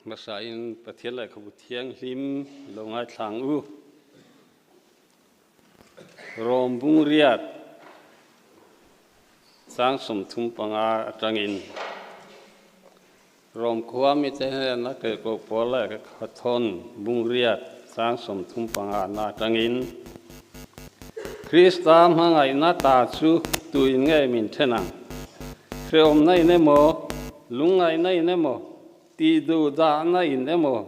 Hmasain Pathian Lehkhabu Thianghlim i lo ngaithla ang u. Rom bungriat chang 35 atangin Rom khua mite hnena keipawh pawl leh ka khathawn bungriat chang 35 na atangin Krista hmangaihna ta chu tuin nge min then ang? Hrehawmna in emaw, lungngaihna in emaw, tihduhdahna in emaw,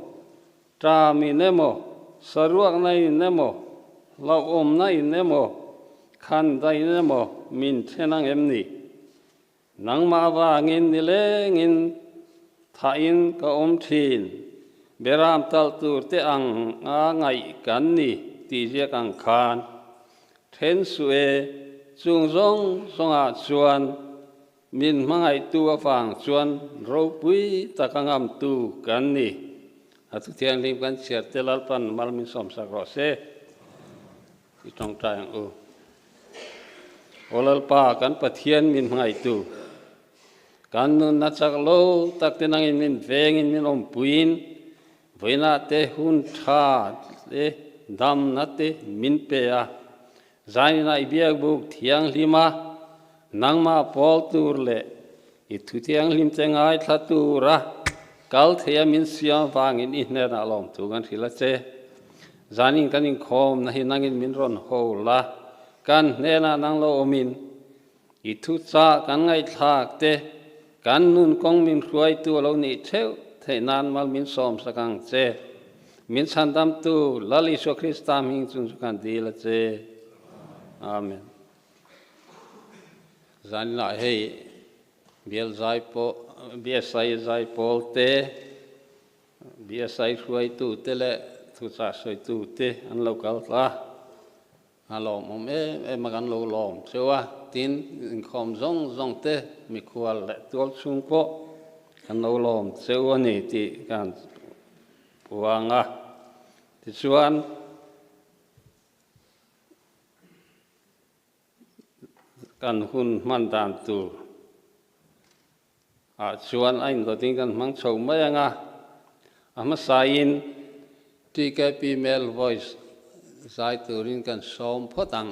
ṭam in emaw, saruakna in emaw, hlauhawmna in emaw, khan dain emaw min then ang em ni? Nangmah avangin nilengin thahin ka awm thin, beram talh tur te ang a ngaih kan ni tih ziak ang khan then suh e, chung zawng zawngah chuan min hmangaihtu avang chuan ropui taka ngamtu kan ni. A thu thianghlim kan chhiar te Lalpan mal min sawmsak rawh se. I tawngtai ang u. Aw Lalpa, kan Pathian min hmangaihtu, kan nunna chak lo tak te nangin min vengin min awmpuiin vawiinah te hun tha te damna te min pe a. Zaninah i biakbuk thianghlim a, nangmah pawl tur leh i thu thianghlim te ngaithla tura kal theia min siam avangin i hnenah lawmthu kan hrilh a che. Zanin kan inkhawmna hi nangin min rawn ho la, kan hnenah nang lo awmin i thuchah kan ngaihthlak te, kan nun kawng min hruaitu a lo nih theuh theih nan mal min sawmsak ang che. Min chhandamtu Lal Isua Krista hming chung chu kan dil a che. Amen. Zaninah hei Bial zai pawh, BSI zai pawl te, BSI hruaitute leh thuchah sawitute an lo kal ta. A lawmawm em em a, kan lo lawm cheu a. Tin, inkhawm zawng zawng te, mikhual leh tual chhung pawh kan lo lawm cheu a ni tih kan puang a. Tichuan, kan hun hman dan tur ah chuan a indawtin kan hmang chho mai ang a, a hmasain TKP Male Voice zai turin kan sawm phawt ang.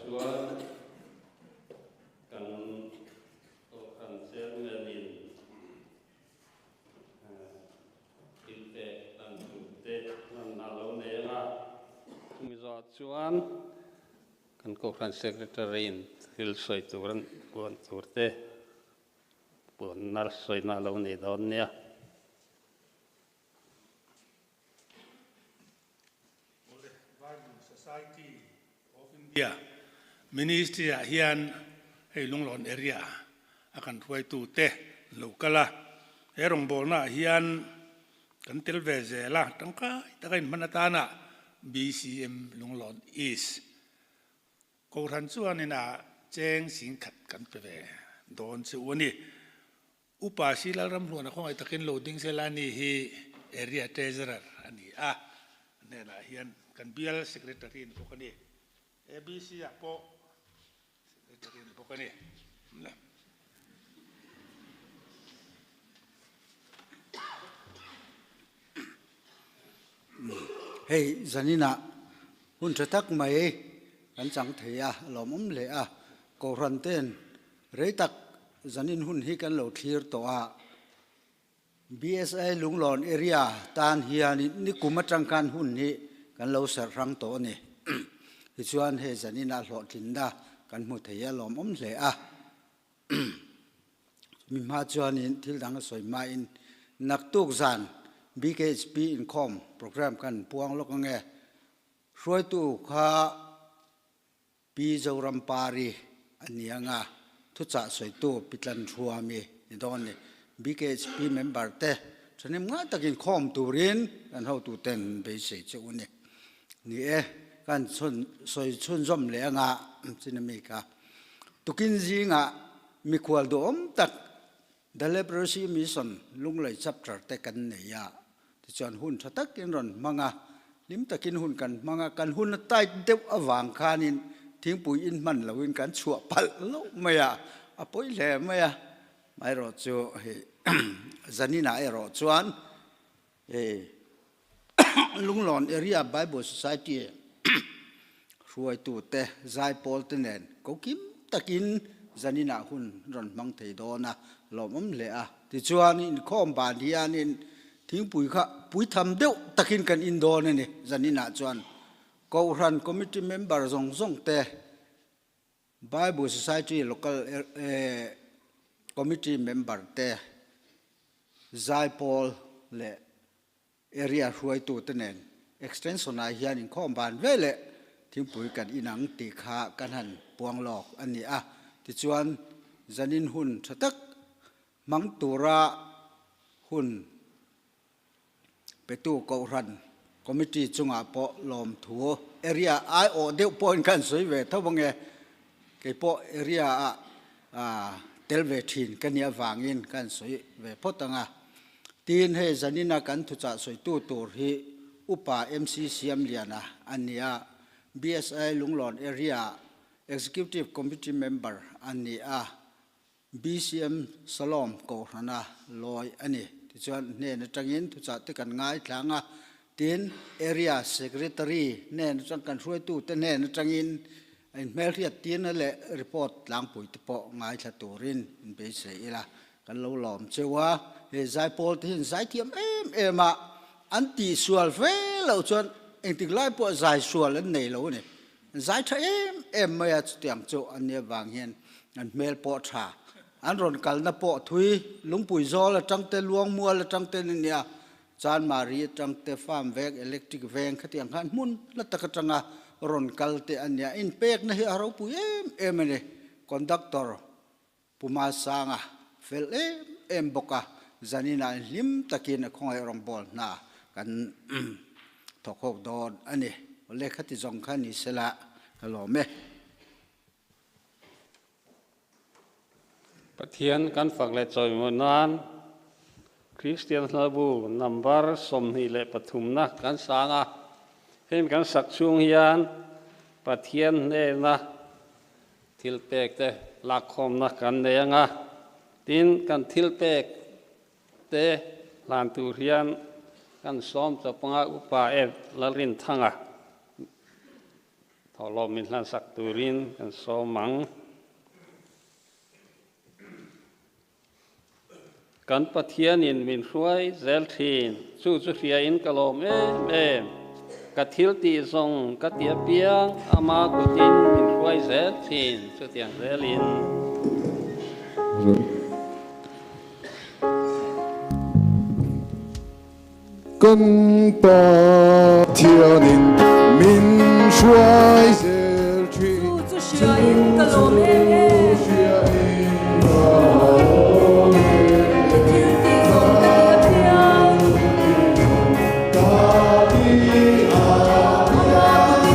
chuan kan Kohhran Chairman-in thil pek dan tur te hmanna a lo nei ang a. Chumi zawhah chuan kan Kohhran Secretary-in thil sawi tur an puan tur te puanna sawina a lo nei dawn nia. Awle, Bible Society of India Ministry ah hian hei Lunglawn area a kan hruaitu te an lo kal a, he rawngbawlna ah hian kan tel ve zel a, tangkai taka inhman atana BCM Lunglawn East Kohhran chuanin a cheng singkhat kan pe ve dawn che u a ni. Upa si Lalramhluana khawngaih takin lo ding se la ni hi Area Treasurer a ni a, a hnenah hian kan bial Secretary ni bawk a ni. ABC ah pawh Secretary ni bawk a ni. Hei zaninah hun tha tak mai kan chang thei a, a lawmawm hle a. Kohhran ten rei tak zanin hun hi kan lo thlir tawh a. BSI Lunglawn area tan hianin nikum atang khan hun hi kan lo serh hrang tawh a ni. Tichuan hei zaninah hlawhtlinna kan hmu thei a, lawmawm hle a. Mi hma chuanin thil dang a sawi hmain naktuk zan BKHP inkhawm programme kan puang lawk ange. Hruaitu kha Pi Zorampari a ni anga thuchah sawitu Pi Tlanhruami ni dawn ni. BKHP member te thahnem ngai takin khawm turin kan hotuten beisei che u ni. Ni e, kan chhun sawi chhunzawm leh anga chin ami kha. Tukin zingah mikhual duhawm tak The Leprosy Mission Lunglei Chapter te kan nei a, tichuan hun tha takin rawn hmang a, hlim takin hun kan hmang a, kan hun a tight deuh avang khanin thingpui in hman loin kan chhuah palh loh mai a, a pawi hle mai a, amaherawh chu hei zaninah erawh chuan hei Lunglawn Area Bible Society hruaitute zaipawl te nen ko kim takin zaninah hun rawn hmang thei dawn a, lawmawm hle a. Tichuan inkhawm ban hianin thingpui kha puitham deuh takin kan in dawn a ni. Zaninah chuan Kohhran Committee member zawng zawng te, Bible Society Local Committee member te, zaipawl leh Area hruaitute nen extension ah hian inkhawm ban ve leh thingpui kan inang tih kha kan han puang lawk a ni a. Tichuan, zanin hun tha tak hmang tura hun petu Kohhran Committee chungah pawh lawmthu area aiawh deuh pawhin kan sawi ve tho ange. Kei pawh area ah tel ve thin ka nih avangin kan sawi ve phawt ang a. Tin, hei zanina kan thuchah sawitu tur hi Upa MC Siamliana a ni a, BSI Lunglawn Area Executive Committee Member a ni a, BCM Salom Kohhrana lawi a ni. Tichuan, hnen atangin thuchah te kan ngaithlang a, tin, Area Secretary hnen atang kan hruaitute hnen atangin a inhmelhriat tirna leh report tlangpui te pawh ngaithla turin inbeisei ila. Kan lo lawm cheu a, he zaipawl te hian zai thiam em em a, an tih sual fe loh chuan engtik lai pawh zai sual an nei lo a ni. An zai tha em em mai a, chutiang chu an nih avang hian an hmel pawh tha. An rawn kalna pawh thui lungpui zawl atang te, luangmual atang te an nia, Chanmari atang te, farm veng, electric veng khatiang khan hmun la tak atanga rawn kal te an nia. Inpekna hi a ropui em em a ni. Conductor Pu Masanga fel em em bawk a, zaninah hlim takin a khawngaih rawngbâwl hna kan thawk ho dawn a ni. Awle khati zawng kha ni sela ka lawm e. Pathian kan fak leh chawimawi nan Kristian Hlabu number 23 na kan sang a, hemi kan sak chhung hian Pathian hnena thilpek te lakkhawmna kan nei ang a, tin kan thilpek te hlan tur hian kan sawm chawp anga Upa Ed Lalrinthanga. Thawhlawm min hlansak turin kan sawm ang. Kan Pathianin min hruai zel thin, chu chu hriain ka lawm em em. Ka thil tih zawng ka ti apiang, ama kutin min hruai zel thin, chutiang zelin. Kan Pathianin min hruai zel thin. Chu chu hriain ka lawm em em. Ka thil tih zawng ka ti apiang. Ama kutin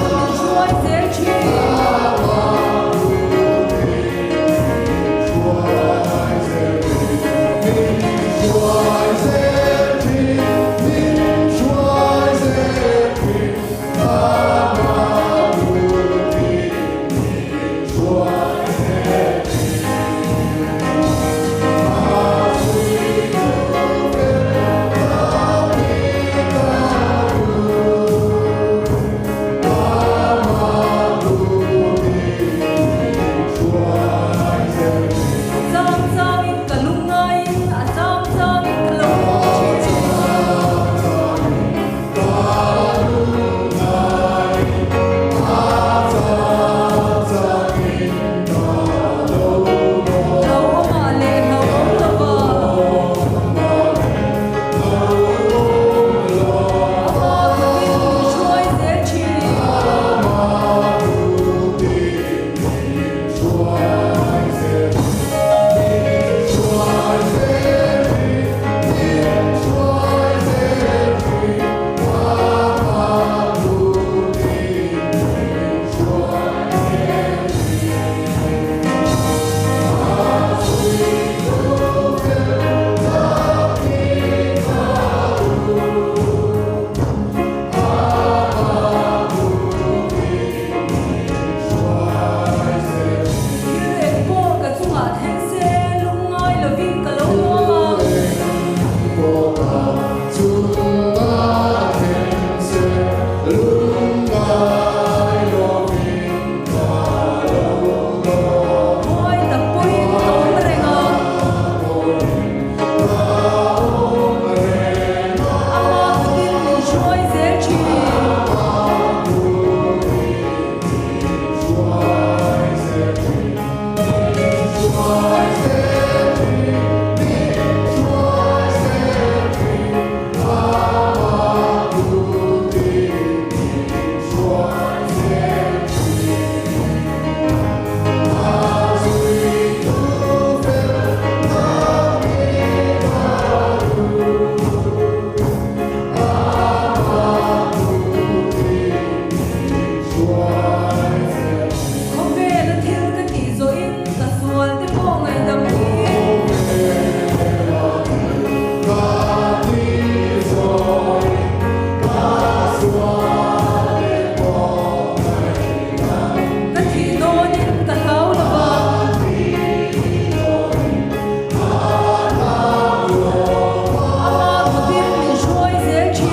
min hruai zel thin. A chang changin ka lung ngaiin a chang changin ka lo lung thin. Lo awmah leh lo awm lova. Ama kutin min hruai zel thin. Thil eng pawh ka chungah thleng se lungngai lovin ka lo lawm a. Mawi tak pawhin ka awm reng a. Ama kutin min hruai zel thin. Khawvel a thil ka tih zawhin ka sual te pawh ngaihdam in. Ka thih dawnin ka hlau lo va. Ama kutin min hruai zel thin.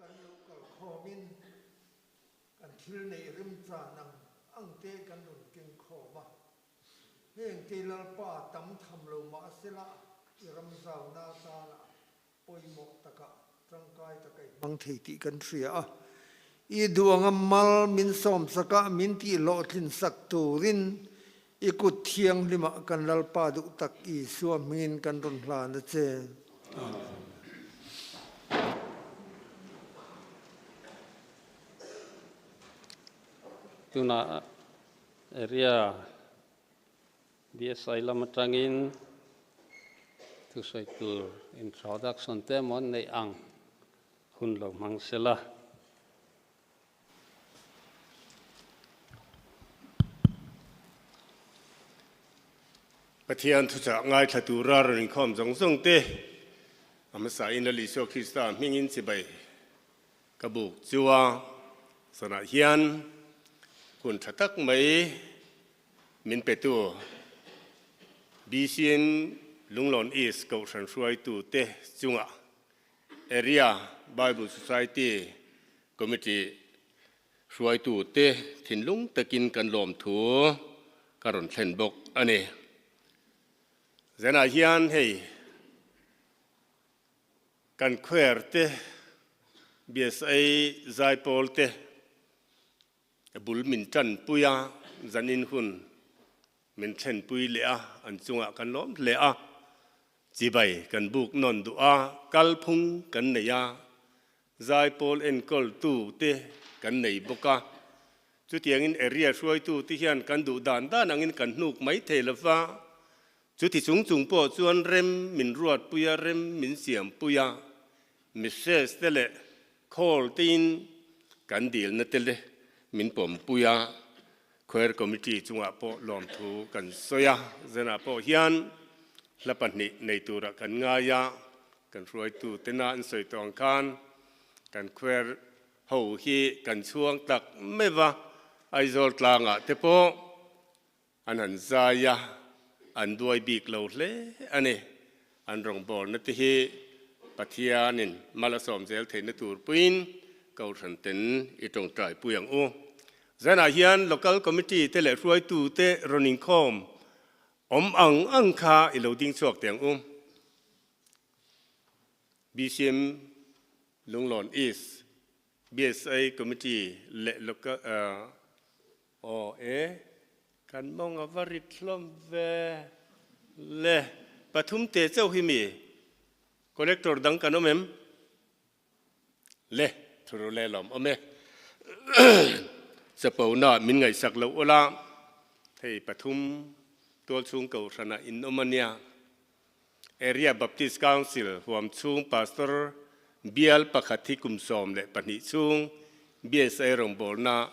Kan lo kal khawmin kan thil neih remchan ang ang te kan rawn keng khawm a. Heng te Lalpa tam tham lo mah sela i ram zauna atana pawimawh takah tangkai taka i hmang thei tih kan hria a. I duh anga mal min sawmsaka min tihhlawhtlinsak turin. I kut thianghlimah kan Lalpa duh tak Isua hmingin kan rawn hlan a che. Amen. Tunah area BSI lam atangin thusawi tur introduction te emaw an neih ang hun lo hmang sela. Pathian thuchah ngaithla tura rawn inkhawm zawng zawng te, a hmasain Lal Isua Krista hmingin chibai ka buk chu a, zanah hian hun tha tak mai min petu BCM Lunglawn East Kohhran hruaitute chungah Area Bible Society Committee hruaitute thinlung takin kan lawmthu ka rawn thlen bawk a ni. Zanah hian hei kan choir te, BSA zaipawl te bul min tanpui a, zanin hun Min thlenpui leh a, an chungah kan lawm hle a, chibai kan buk nawn duh a, kalphung kan nei a, zaipawl enkawltu te kan nei bawk a. Chutiangin area hruaitu te hian kan duh dan dan angin kan hnuk mai thei lo va, chuti chung chung pawh chuan rem min ruatpui a, rem min siampui a, Mrs te leh Call tein kan dilna te le min pawmpui a, Choir Committee chungah pawh lawmthu kan sawi a, zanah pawh hian hla pahnih nei turah kan ngai a, kan hruaitu tena an sawi tawh ang khan kan choir ho hi kan chhuang tak meuh va, Aizawl tlangah te pawh An han zai a, an duai bik lo hle a ni. An rawngbawlna te hi Pathianin mal a sawm zel theihna tur puiin Kohhran ten i tawngtai pui ang u. Zanah hian Local Committee te leh hruaitu te rawn inkhawm awm ang ang kha i lo ding chhuak teh ang u. BCM Lunglawn East BSA Committee leh Local Aw e, kan mawng a va rit hlawm ve le. Pathum te chauh hi mi collector dang kan awm em? Le, thuru le lawm awm e. Chapona min ngaihsak loh ula, hei pathum tualchhung kohhranah in awm a nia. Area Baptist Council huam chhung Pastor bial pakhat hi kum 12 chhung BSA rawngbawlna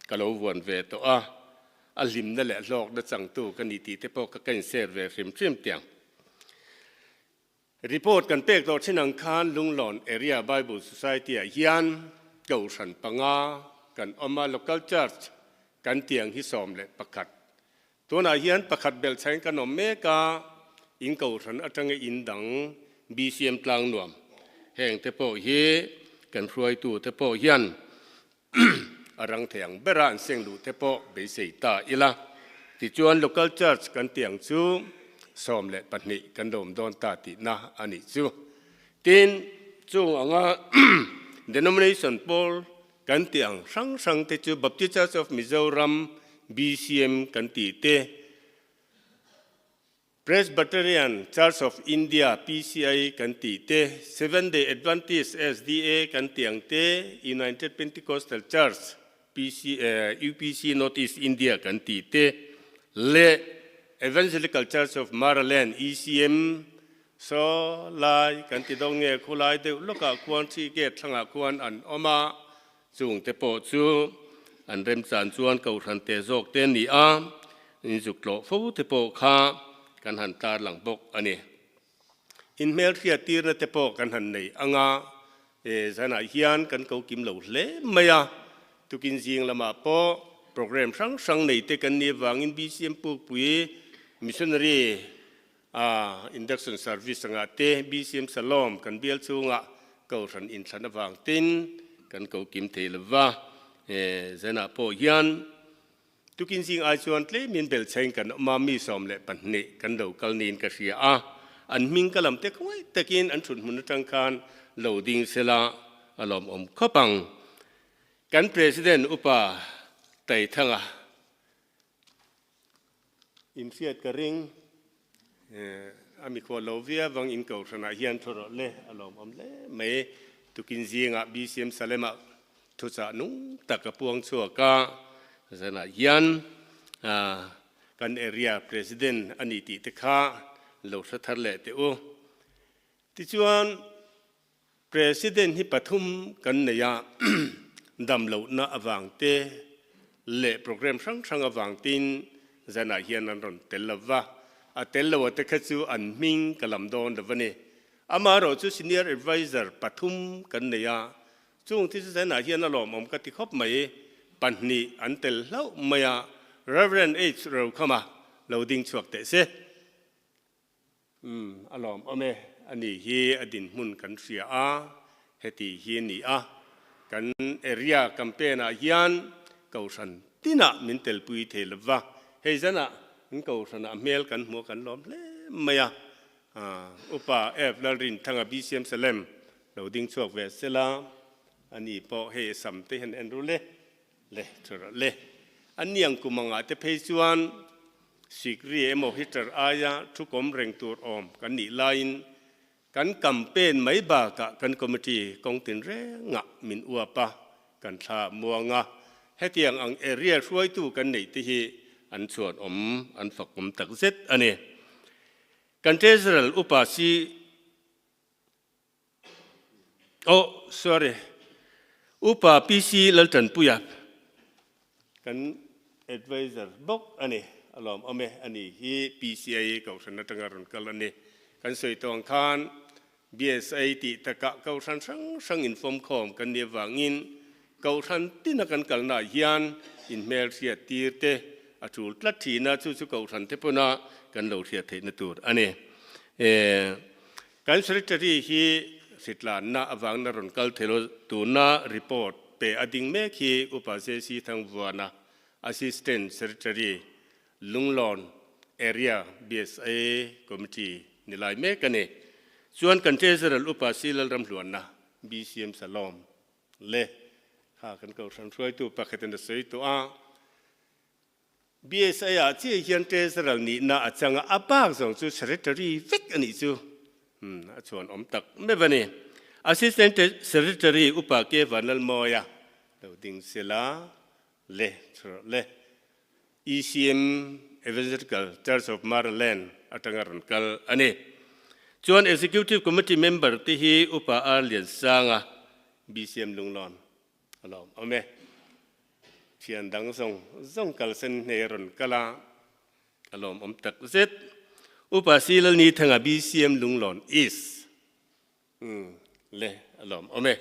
ka lo vuan ve tawh a, a hlimna leh hlawkna changtu ka ni tih te pawh ka ka inshare ve hrim hrim tiang. Report kan pek tawh thin ang khan Lunglawn Area Bible Society-ah hian Kohhran panga kan awm a, Local Church kan tiang hi 11. Tunah hian pakhat belhchhain kan awm mek a, in kohhran atanga in dang BCM tlang nuam heng te pawh hi kan hruaitu te pawh hian a rang thei ang bera an seng luh te pawh beisei ta ila. Tichuan Local Church kan tih ang chu 12 kan lo awm dawn ta tihna a nih chu. Tin, chung anga denomination pawl Kan tih ang hrang hrang te chu Baptist Church of Mizoram, BCM, kan tih te, Presbyterian Church of India, PCI, kan tih te, Seventh Day Adventist, SDA, kan tih ang te, United Pentecostal Church, PC, UPC North East India kan tih te, leh Evangelical Church of Maraland, ECM, Saw lai kan ti dawng nge khulai deuh lawkah khuan thi gate thlangah khuan an awm a, chung te pawh chu an remchan chuan kohhran te zawk te a ni a, inzuk tlawh fo te pawh kha kan han tarlang bawk a ni. Inhmelhriat tirna te pawh kan han nei ang a, he zanah hian kan ko kim lo hle mai a, tukin zing lamah pawh program hrang hrang nei te kan nih avangin BCM Pukpui Missionary A induction service angah te BCM Shalom kan bial chungah Kohhran inthlan avang tin kan ko kim thei lova, he zenah pawh hian tukin zing ai chuan tlemin belchheng kan awm a, mi 12 kan lo kal niin ka hria a, an hming ka lam te khawngaih takin an thut hmun atang khan lo ding sela a lawmawm khawp ang. Kan President Upa Taithanga. In hriat ka ring. A mikhual lo viau vang in kohhranah hian thu rawh le a lawmawm hle mai. Tukin zingah BCM Salem-ah thuchah nung tak a puang chhuak a, zanah hian kan area president a ni tih te kha lo hre thar leh teh u. Tichuan President hi pathum kan nei a, damlohna avang te leh program hrang hrang avang tin zanah hian an rawn tel lo va, a tel lo a te kha chu an hming ka lam dawn lo a ni. Amaherawh chu Senior Adviser pathum kan nei a, chung thi chu zanah hian a lawmawm ka ti khawp mai, pahnih an tel hlauh mai a, Rev. H. Rokhama lo ding chhuak teh se. Umm, a lawm awm e, a ni hi a dinhmun kan hria a, heti hi a ni a, kan area campaign ah hian kohhran tinah min telpui thei lo va, hei zanah kan kohhranah hmel kan hmuh a kan lawm hle mai a, Upa F Lalrinthanga BCM Salem lo ding chhuak ve sela, a ni pawh hei a sam te hian en rul e, le tha rawh le. A niang kum angah te phei chuan Sikri emaw heater aia thu kawm reng tur awm kan nih laiin kan campaign mai bakah kan committee kawng tinrengah min uap a, kan thla muang a. Hetiang ang area hruaitu kan neih te hi an chhuan awm, an fak awm takzet a ni. Kan Treasurer upa si Oh, sorry. Upa PC Laltanpuia kan advisor bawk a ni. A lawm awm e, a ni hi PCI Kohhran atanga rawn kal a ni. Kan sawi tawh ang khan BSA tih takah Kohhran hrang hrang infawm khawm kan nih avangin Kohhran tina kan kalnaah hian inhmelhriat tir te a tul tlat thin a, chu chu Kohhran te pawna kan lo hriat theihna tur a ni. Kan Secretary hi hritlanna avangna rawn kal thei lo, tuna report pe a ding mek hi Upa JC Thangvuana, Assistant Secretary, Lunglawn Area BSA Committee ni lai mek a ni. Chuan kan Treasurer Upa C Lalramhluanna, BCM Salom le kha kan Kohhran hruaitu pakhatin a sawi tawh a. BSA ah chiah hian Treasurer nihna a chang a, a bak zawng chu Secretary vek a nih chu a chhuan awm tak meuh a ni. Assistant Secretary Upa K Vanlalmawia lo ding sela le chhuah le ECM Evangelical Church of Maraland atanga rawn kal a ni. Chuan Executive Committee member te hi Upa R Liansanga, BCM Lunglawn A lawm awm e. Thian dang zawng zawng kalsen hne rawn kal a, a lawm awm tak zet. Upa Si Lalni Thanga BCM Lunglawn East umm le a lawm awm e.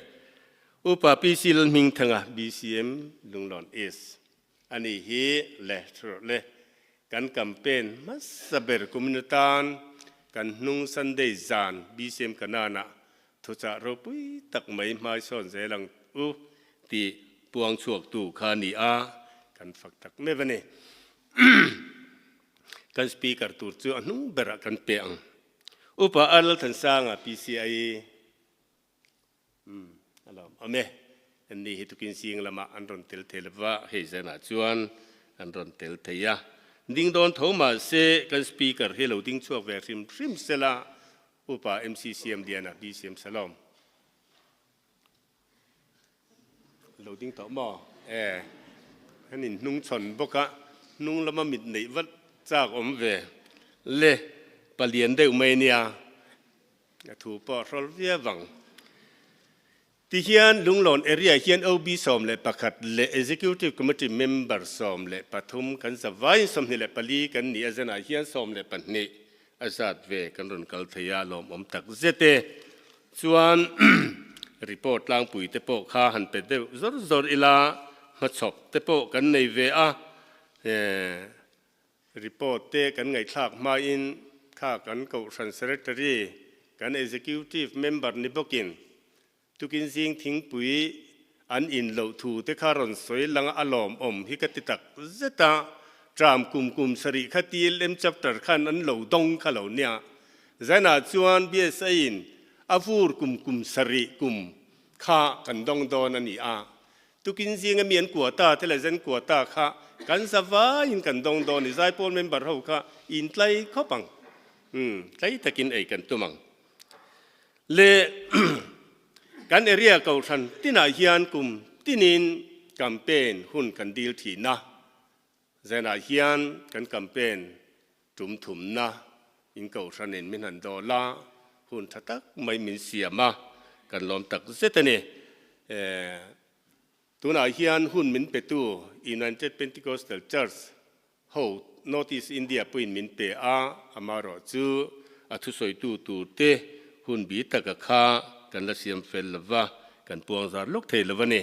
Upa PC Lalhming Thanga BCM Lunglawn East a ni hi le thu rawh le. Kan campaign hmasa ber kumin atan kan hnung Sunday zan BCM Kanan ah Thuchah ropui tak mai hmaisawn zel ang u tih puang chhuaktu kha a ni a, kan fak tak meuh a ni. Kan Speaker tur chu a hnung berah kan pe ang. Upa R Lalthansanga PCI umm a lawm awm e. Anni hi tukin zing lamah an rawn tel thei lova, hei zanah chuan an rawn tel thei a. Ding dawn tho mahse kan Speaker hi lo ding chhuak ve hrim hrim sela Upa MC Siam Liana BCM Salom lo ding tawh maw? E, an in hnung chhawn bawk a, hnung lama mit neih vat chak awm ve le, palian deuh mai nia, a thu pawh a hrawl viau ang. Tihian Lunglawn area hian OB 11 leh Executive Committee member 13 kan zavaiin 24 kan nih a zanah hian 12 a zat ve kan rawn kal thei a, lawmawm tak zet e. Chuan report tlangpui te pawh kha han pe deuh zawr zawr ila, hmachhawp te pawh kan nei ve a, Report te kan ngaihthlak hmain kha kan Kohhran Secretary, kan Executive Member ni bawkin tukin zing thingpui an in loh thu te kha rawn sawi lang a lawmawm hi ka ti tak zet a, tram kum kum sarih kha TLM chapter khan an lo dawng kha lo nia. Zanah chuan BSA in a vur kum kum sarih kum kha kan dawng dawn a ni a. Tukin zinga mi an quota te leh zen quota kha kan zavaiin kan dawng dawn i Zaipawl member ho kha in tlai khawp ang. Umm tlai takin ei kan tum ang. Le kan area kohhran tinah hian kum tinin campaign hun kan dil thin a, Zanah hian kan campaign tum thumna in kohhranin min han dawl a, hun tha tak mai min siam a, kan lawm tak zet a ni. Tunah hian hun min petu United Pentecostal Church ho North East India pawhin min pe a, amaherawhchu a thusawitu turte hun bi taka kha kan la siam fel lo va, kan puang zar lawk thei lo a ni.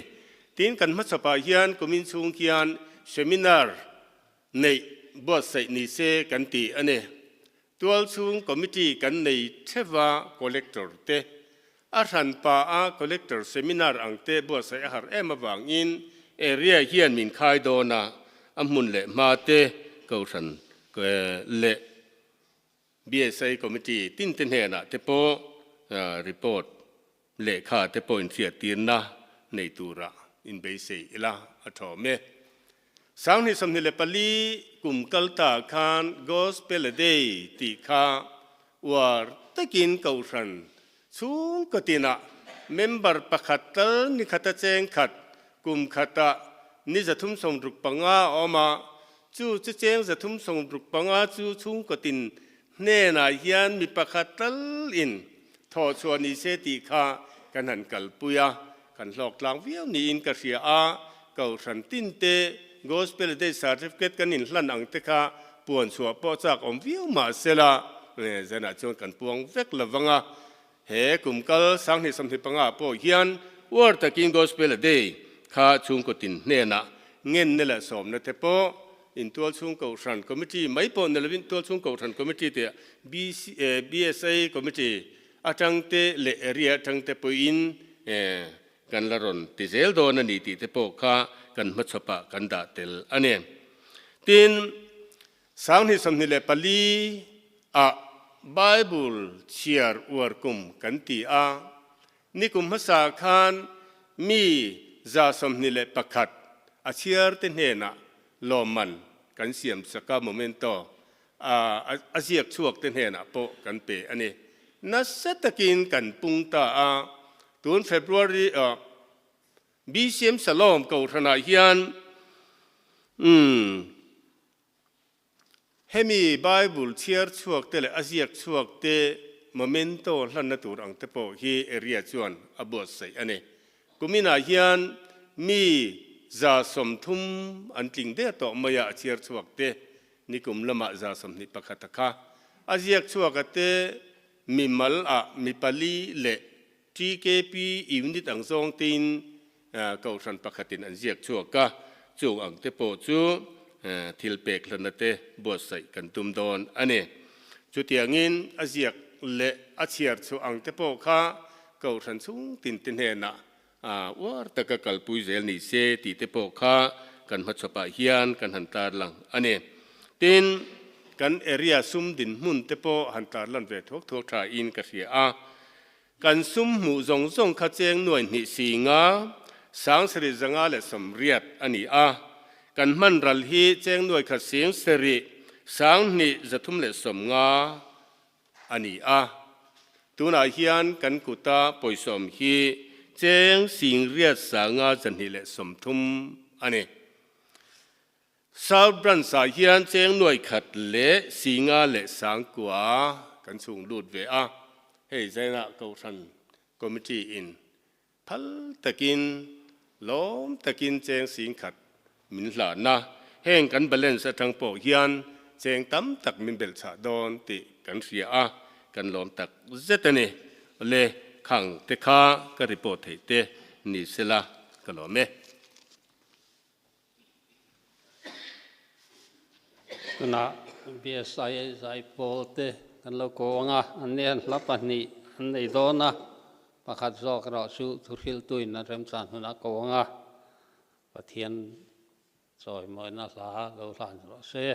Tin, kan hmachhapah hian kumin chhung hian seminar neih buatsaih ni se kan ti a ni. Tualchhung committee kan nei theuh a, collector te a hranpa a collector seminar ang te buatsaih a har em avangin area hian min khai dawn a, a hmun leh hma te kohhran leh BSA Committee tinte hnenah te pawh report lehkha te pawh inhriattirna nei tura inbeisei ila a thawm e. 2024 kum kal ta khan Gospel a Day tih kha uar takin kohhran chhungkaw tinah member pakhat tal ni khata cheng khat kum khatah ni 365 a awm a, Chu chu cheng 365 chu chhungkaw tin hnenah hian mi pakhat talin thawh chhuah ni se tih kha kan han kalpui a, kan hlawk tlang viau niin ka hria a, Kohhran tinte Gospel Day Certificate kan inhlan ang te kha puan chhuah pawh chak awm viau mah sela, zanah chuan kan puang vek lo vang a, he kum kal 2025 pawh hian uar takin Gospel Day kha chhungkaw tin hnenah Ngenna leh sawmna te pawh Intualchhung Kohhran Committee mai pawh ni lovin Tualchhung Kohhran Committee te BSA Committee atang te leh area atang te pawhin kan la rawn ti zel dawn a ni tih te pawh kha kan hmachhawpah kan dah tel a ni. Tin, 2024 ah Bible chhiar uar kum kan ti a, Nikum hmasa khan mi 21 a chhiarte hnenah lawmman kan siam sak a, memento a ziak chhuakte hnenah pawh kan pe a ni. Nasa takin kan pung ta a, tun February BCM Salom Kohhranah hian umm Hemi Bible chhiar chhuak te leh a ziak chhuak te memento hlanna tur ang te pawh hi area chuan a buatsaih a ni. Kuminah hian mi 30 an tling der tawh mai a, a chhiar chhuak te nikum lamah 21 a kha. A ziak chhuak a te mi mal ah mi pali leh TKP unit ang zawng tein Kohhran pakhatin an ziak chhuak a, chung ang te pawh chu thil pek hlanna te buatsaih kan tum dawn a ni. Chutiangin a ziak leh a chhiar chhuah ang te pawh kha Kohhran chhung tin te hnenah uar taka kalpui zel ni se tih te pawh kha kan hmachhawpah hian kan han tarlang a ni. Tin, kan area sum dinhmun te pawh han tarlan ve thuak thuak thain ka hria a. Kan sum hmuh zawng zawng kha cheng nuai hnih si nga, 7580 a ni a. Kan hman ral hi cheng nuai khat sing sarih 2350 a ni a. Tunah hian kan kuta pawisawm hi cheng singriat 5,230 a ni. South Branch-ah hian cheng nuai khat leh singa leh sangkua kan chhung lut ve a, hei zainah Kohhran Committee-in phal takin lawm takin cheng sing khat min hlan a, heng kan balance atang pawh hian cheng tam tak min belh chhah dawn tih kan hria a, kan lawm tak zet a ni. Awle, khang te kha ka report theih te ni sela ka lawm e. Tunah BSI Zaipawl te kan lo ko ang a, an ni hian hla pahnih an nei dawn a, pakhat zawk erawh chu thuhriltuin an remchan hunah ko ang a, Pathian chawimawina hla lo hlan rawh se.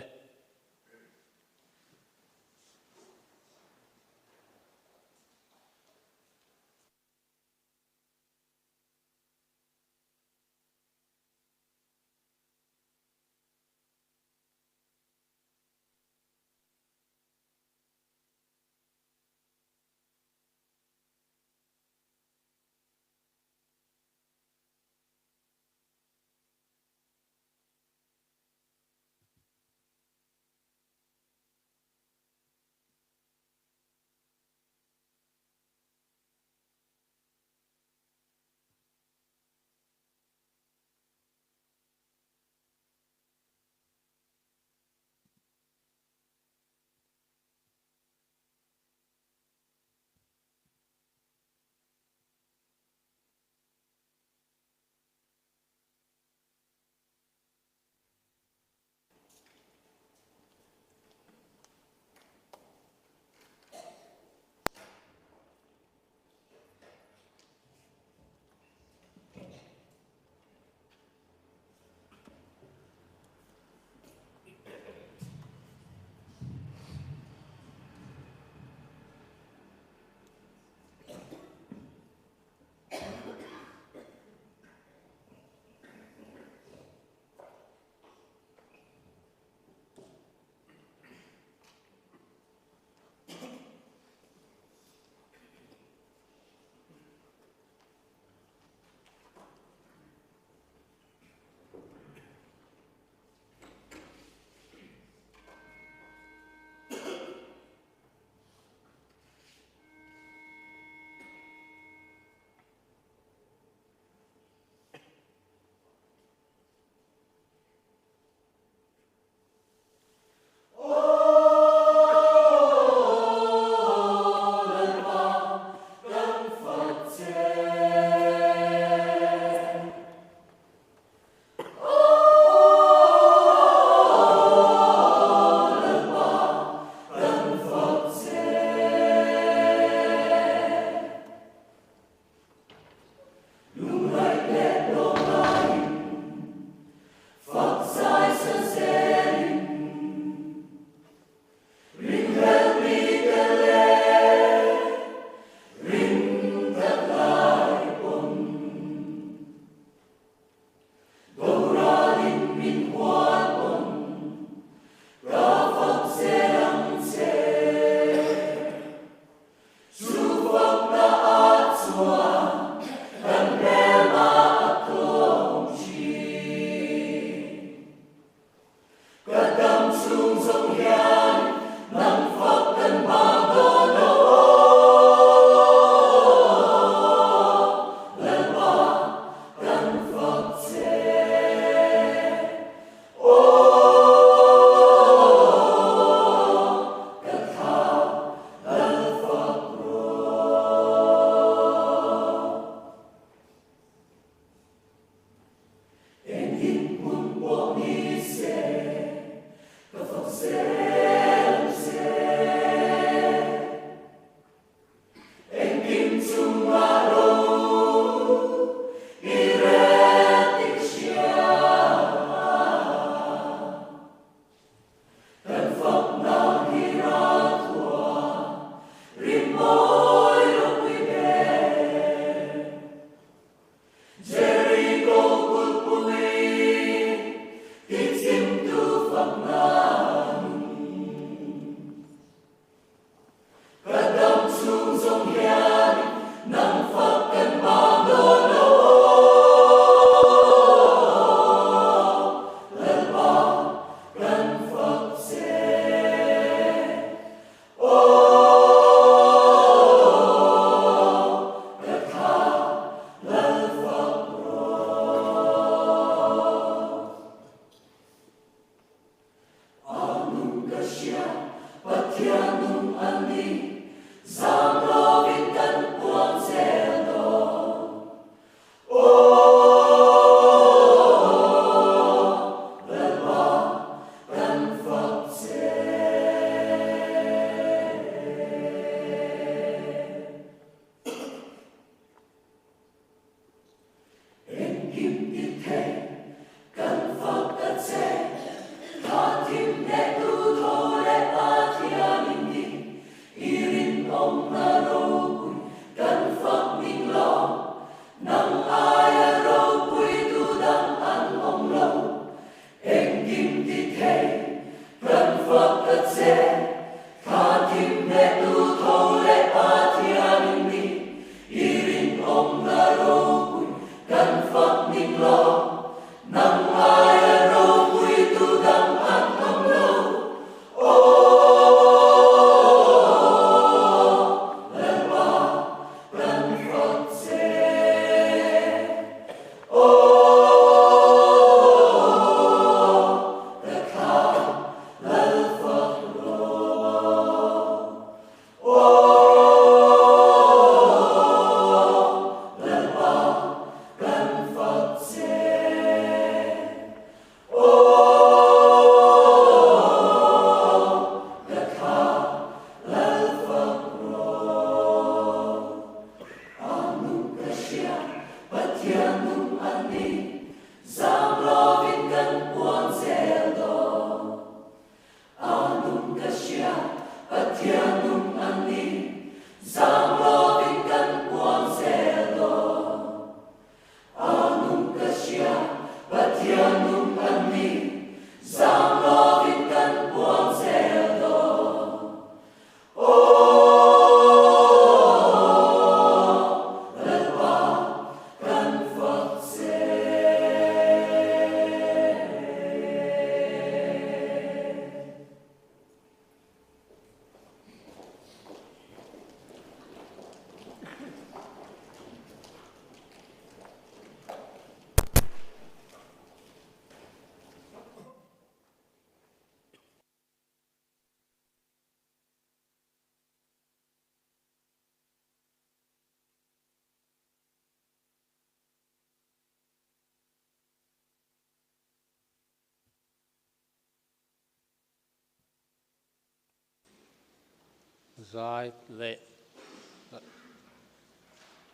Zai leh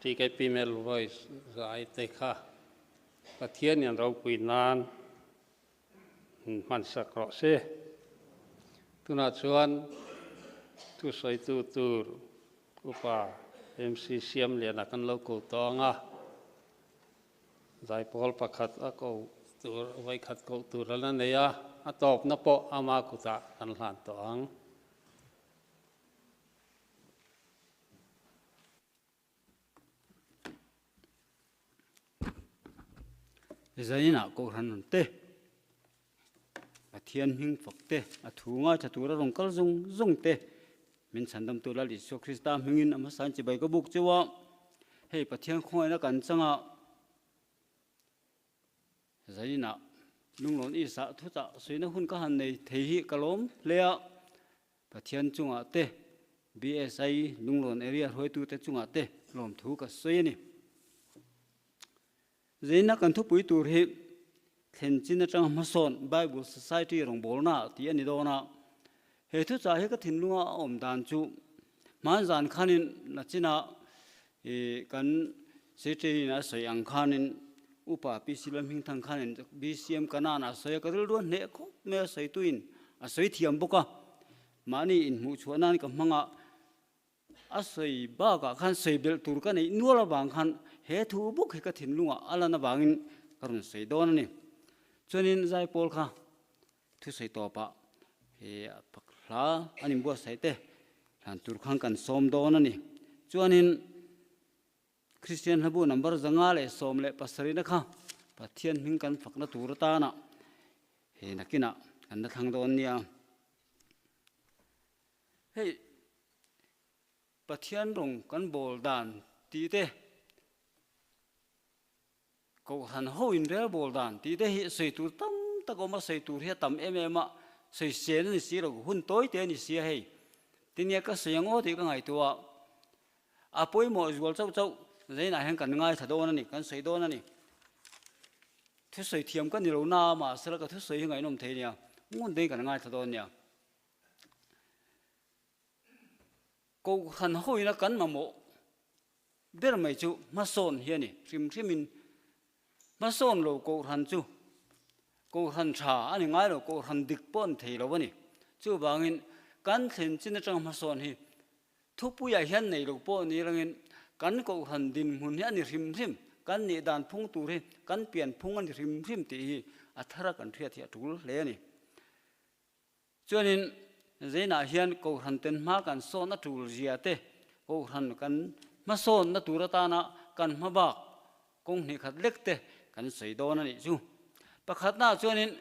TKP Male Voice zai te kha Pathian in ropui nan hmansak rawh se. Tunah chuan thusawitu tur Upa MC Siamliana kan lo ko tawng a, Zaipawl pakhat a ko tur vawikhat koh tur a la nei a, a tawpna pawh ama kutah kan hlan tawh ang. Zainah Kohhran rawn te, Pathian hming fak te, a thu ngaithla tura rawn kal zung zung te, min chhandamtu Lal Isua Krista hmingin a hmasain chibai ka buk cheu a, hei Pathian khawngaihna kan chang a, Zainah lunglawn Isah thuchah suihna hun ka han nei thei hi ka lawm hle a, Pathian chungah te, BSI Lunglawn Area hruaitute chungah te lawmthu ka sawi a ni. Zeina kan thupui tur hi thlen chin atanga hmasawn Bible Society rawngbawlna tih a ni dawn a. He thuchah hi ka thinlunga a awm dan chu hmanzan khanin nachina kan Secretary-in a sawi ang khanin Upa PC Lalhmingthang khanin BCM Kanan a sawi a, ka rilru a hneh khawp mai a sawituin a sawi thiam bawk a, mahni inhmuhchhuah nan ka hmang a, a sawi bakah khan sawi belh tur ka neih nual avang khan he thu bawk hi ka thinlungah a lan avangin ka rawn sawi dawn a ni. Chuanin Zaipawl kha thusawi tawpah he hla an inbuatsaih te hlan tur khan kan sawm dawn a ni. Chuanin Kristian hlabu number 517 na kha Pathian hming kan fakna tur atana he nakinah kan la thlang dawn nia. Hei Pathian rawng kan bawl dan tih te, Kohhran ho inrel bawl dan tih te hi sawi tur tam tak a awm a, sawi tur hi a tam em em a, sawi sen a ni si lo, hun tawi te a ni si a hei. Tinia ka sawi ang aw tih ka ngaihtuah a, a pawimawh zual chauh chauh zainah hian kan ngaithla dawn a ni, kan sawi dawn a ni. Thusawi thiam ka ni lo na a, mahsela ka thusawi hi ngaihnawm thei nia, ngun deuhin kan ngaithla dawn nia. Kohhran hoina kan mamawh ber mai chu hmasawn hi a ni. Hrim hrimin hmasawn lo Kohhran chu Kohhran tha a ni ngai lo, Kohhran dik pawh a ni thei lo a ni. Chuvangin kan thlen chin atanga hmasawn hi thupuiah hian nei lo pawh ni rangin kan Kohhran dinhmun hi a ni hrim hrim, kan nih dan phung tur hi kan pian phung a ni hrim hrim tih hi a thara kan hriat hi a tul hle a ni. Chuanin Zainah hian Kohhran ten hma kan sawn a tul zia te, Kohhran kan hmasawnna tur atana kan hma bak kawng hnih khat lek te kan sawi dawn a nih chu. Pakhatnaah chuanin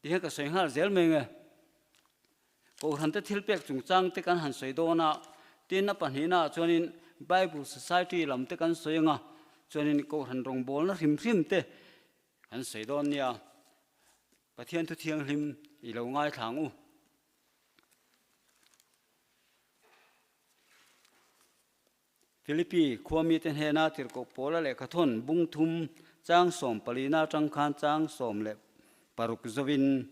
tihian ka sawi nghal zel mai nge, Kohhran te thilpek chungchang te kan han sawi dawn a, tin a pahnihnaah chuanin Bible Society lam te kan sawi anga, chuanin Kohhran rawngbawlna hrim hrim te kan sawi dawn nia. Pathian thu thianghlim i lo ngaithla ang u. Philippi khua mite hnena tirhkoh Paula lehkha thawn bung thum chang sawm palina atang khan chang 16 zovin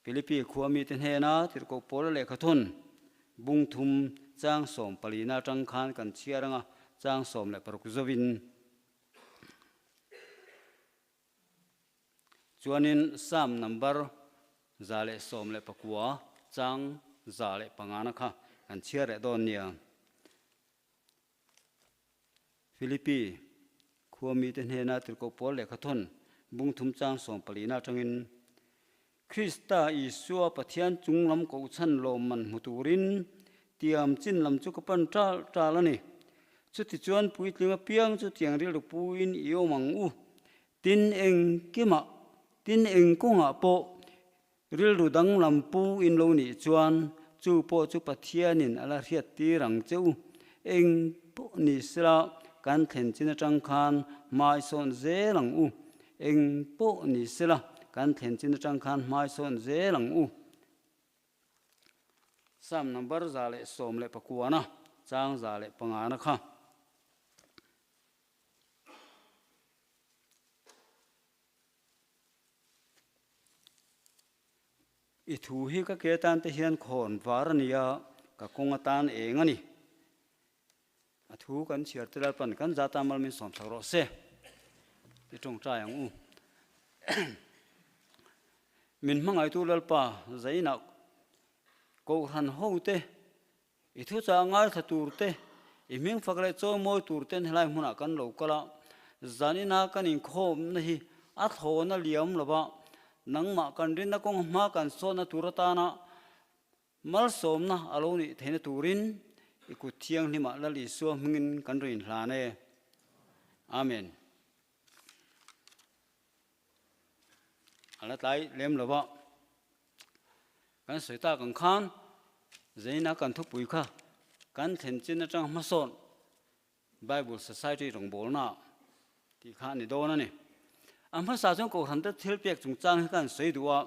Philippi khua mite hnena tirhkoh Paula lehkha thawn bung thum chang sawm palina atang khan kan chhiar anga chang 16 zovin. Chuanin Psalm number 119 chang 105 na kha kan chhiar leh dawn nia. Philippi khua mite hnena tirhkoh pawl lehkha thawn bung thum chang 14 atangin, Krista Isua Pathian chung lam kohchhan lawmman hmu turin tiam chin lam chu ka pan tal tal a ni. Chutichuan puitling apiang chu tiang rilru puin i awm ang u. Tin engkimah, tin eng kawngah pawh rilru danglam pu in lo nih chuan chu pawh chu Pathianin a la hriat tir ang che u. Eng pawh ni sela kan thlen chin atang khan hmai sawn zel ang u. Eng pawh ni sela kan thlen chin atang khan hmai sawn zel ang u. Psalm number 119 na chang 105 na kha. I thu hi ka ke tan te hian khawn var a ni a, Ka kawng atan eng a ni. A thu kan chhiar te Lalpan kan za ta mal min sawmsak rawh se. I tawngtai ang u. Min hmangaitu Lalpa zainah Kohhran ho te, i thuchah ngaithla tur te, i hming fak leh chawimawi tur ten helai hmunah kan lo kal a, zanina kan inkhawmna hi a thlawna liam lova nangmah kan rinna kawng hma kan sawnna tur atana Malsawmna a lo nih theihna turin i kut thianghlimah Lal Isua hmingin kan rawn inhlan e. Amen. A la tlai lem lo va, kan sawi tak ang khan Zaina kan thupui kha kan thlen chin atang hmasawn Bible Society rawngbawlna tih kha a ni dawn a ni. A hmasa chuan Kohhran te thil pek chungchang hi ka han sawi duh a,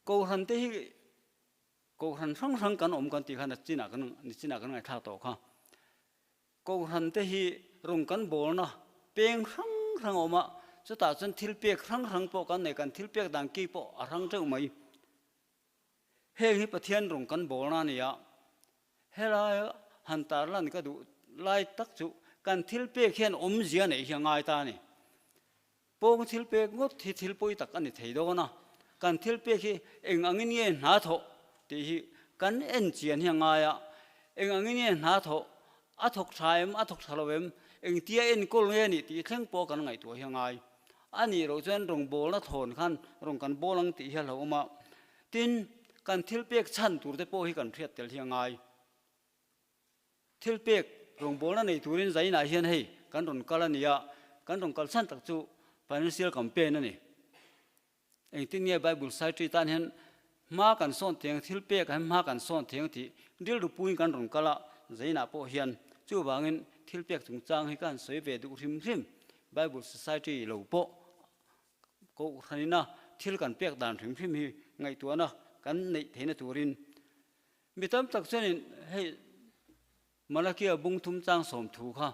Kohhran te hi Kohhran hrang hrang kan awm kan tih kha nachinah kan nichinah kan ngaihthlak tawh kha. Kohhran te hi rawng kan bawlna peng hrang hrang a awm a, chutah chuan thil pek hrang hrang pawh kan nei, kan thil pek dan ki pawh a hrang teuh mai. Heng hi Pathian rawng kan bawlna a ni a, helai han tarlan ka duh lai tak chu kan thil pek hian awmzia neih hi a ngai ta a ni. Pawng thil pek ngawt hi thil pawi tak a ni thei dawn a, kan thil pek hi eng angin nge hna thawh tih hi kan en chian hi a ngai a, eng angin nge hna thawh, a thawk tha em, a thawk tha lo em, engtia enkawl nge a nih tih thleng pawh kan ngaihtuah hi a ngai. A nih loh chuan rawngbawlna thawn khan rawn kan bawl ang tih hi a hlauhawm a, tin, kan thil pek chhan tur te pawh hi kan hriat tel hi a ngai. Thil pek rawngbawlna nei turin zainah hian hei kan rawn kal a ni a, kan rawn kal chhan tak chu financial campaign a ni. Engtin nge Bible Society tan hian hma kan sawn thei ang, thil pek ah hian hma kan sawn thei ang tih rilru puiin kan rawn kal a, zainah pawh hian chuvangin thil pek chungchang hi ka han sawi ve duh hrim hrim. Bible Society lo pawh Kohhranina thil kan pek dan hrim hrim hi ngaihtuahna kan neih theihna turin Mi tam tak chuanin hei Malakia bung thum chang 30 kha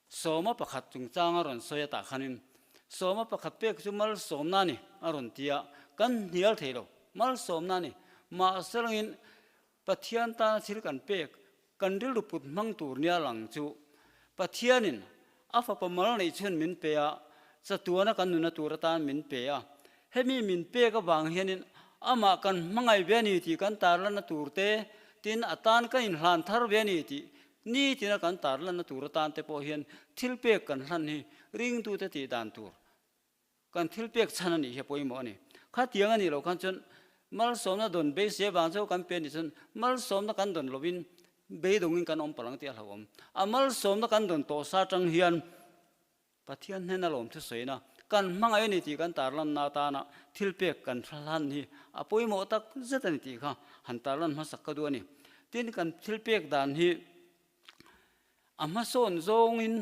sawma pakhat chungchang a rawn sawi atah khanin sawma pakhat pek chu malsawmna a ni a rawn ti a, kan hnial thei lo, malsawmna a ni. Mahse langin Pathian tana thil kan pek, kan rilru put hmang tur nia lang chu Pathianin a fapa mal neih chhun min pe a, chatuana kan nuna tur atan min pe a. Hemi min pek avang hianin amah kan hmangaih ve a ni tih kan tarlanna tur te, tin a tan kan inhlan thar ve a ni tih nitina kan tarlanna tur atan te pawh hian thil pek kan hlan hi ringtute tih dan tur kan thil pek chhan a nih hi a pawimawh a ni. Khatiang a nih loh khan chuan malsawmna dawn beisei avang chauh kan pe a nih chuan malsawmna kan dawn lovin beidawngin kan awm palh ang tih a hlauhawm. A malsawmna kan dawn tawh sa atang hian Pathian hnena lawmthu sawina kan hmangaih a ni tih kan tarlanna atana thil pek kan hlan hi a pawimawh tak zet a ni tih kha han tarlan hmasak ka duh a ni. Tin, kan thil pek dan hi a hmasawn zawngin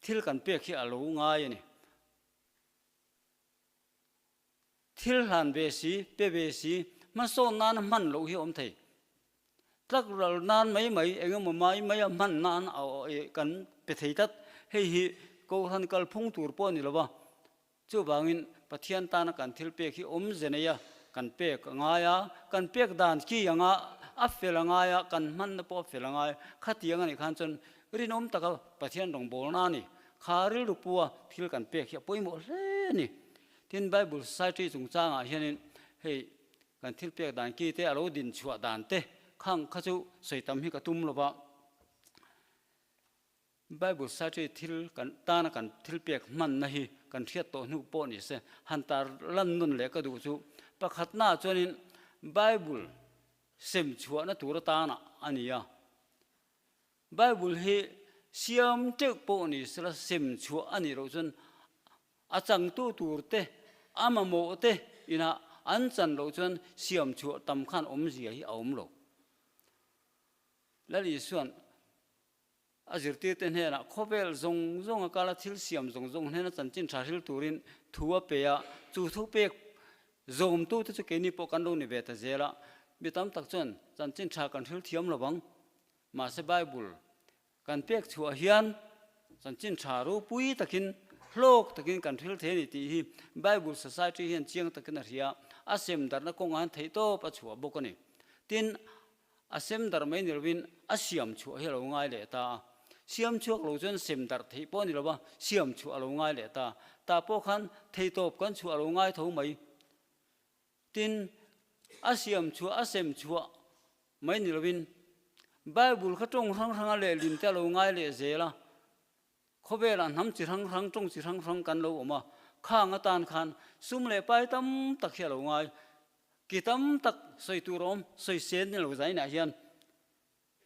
thil kan pek hi a lo ngai a ni. Thil hlan ve si, pe ve si, hmasawn nana hman loh hi a awm thei. Tlak ral nan mai mai eng emaw mai mai a hman nan a kan pe thei tlat. Hei hi Kohhran kalphung tur pawh a ni lo va, chuvangin Pathian tana kan thil pek hi awmze nei a kan pek a ngai a, kan pek dan ki anga a fel a ngai a, kan hmanna pawh a fel a ngai. Khatiang a nih khan chuan rinawm taka Pathian rawngbawlna a ni. Kha rilru pua thil kan pek hi a pawimawh hle a ni. Tin, Bible Society chungchangah hianin hei Kan thil pek dan ki te a lo din chhuah dan te khang kha chu sawi tam hi ka tum lo va. Bible Society thil kan tana kan thil pek hmanna hi kan hriat tawh hnu pawh ni se han tar lan nun leh ka duh chu pakhatna ah chuanin Bible sem chhuahna tur atana a ni a. Bible hi siam teuh pawh ni sela sem chhuah a nih loh chuan A changtu tur te, a mamawh te inah an chan loh chuan siam chhuah tam khan awmzia hi a awm lo. Lal Isua'n a zirtirte hnenah khawvel zawng zawng a kal a, thil siam zawng zawng hnena chanchin tha hril turin thu a pe a, chu thu pek zawmtute chu keini pawh kan lo ni ve ta zel a, mi tam tak chuan chanchin tha kan hril thiam lo vang. Mahse Bible Kan pek chhuah hian chanchin tha ropui takin, hlawk takin kan hril thei a ni tih hi Bible Society hian chiang takin a hria, a sem darhna kawngah hian theihtawp a chhuah bawk a ni. Tin, A sem darh mai ni lovin a siam chhuah hi a lo ngai leh ta a. Siam chhuak lo chuan sem darh theih pawh a ni lo va, siam chhuah a lo ngai leh ta. Tah pawh khan theitawp kan chhuah a lo ngai tho mai. Tin, a siam chhuah, a sem chhuah mai ni lovin Bible kha tawng hrang hranga lehlin te a lo ngai leh zel a. Khawvelah hnam chi hrang hrang, tawng chi hrang hrang kan lo awm a, khang atan khan sum leh pai tam tak hi a lo ngai. Ki tam tak sawi tur a awm, sawi sen ni lo zainah hian.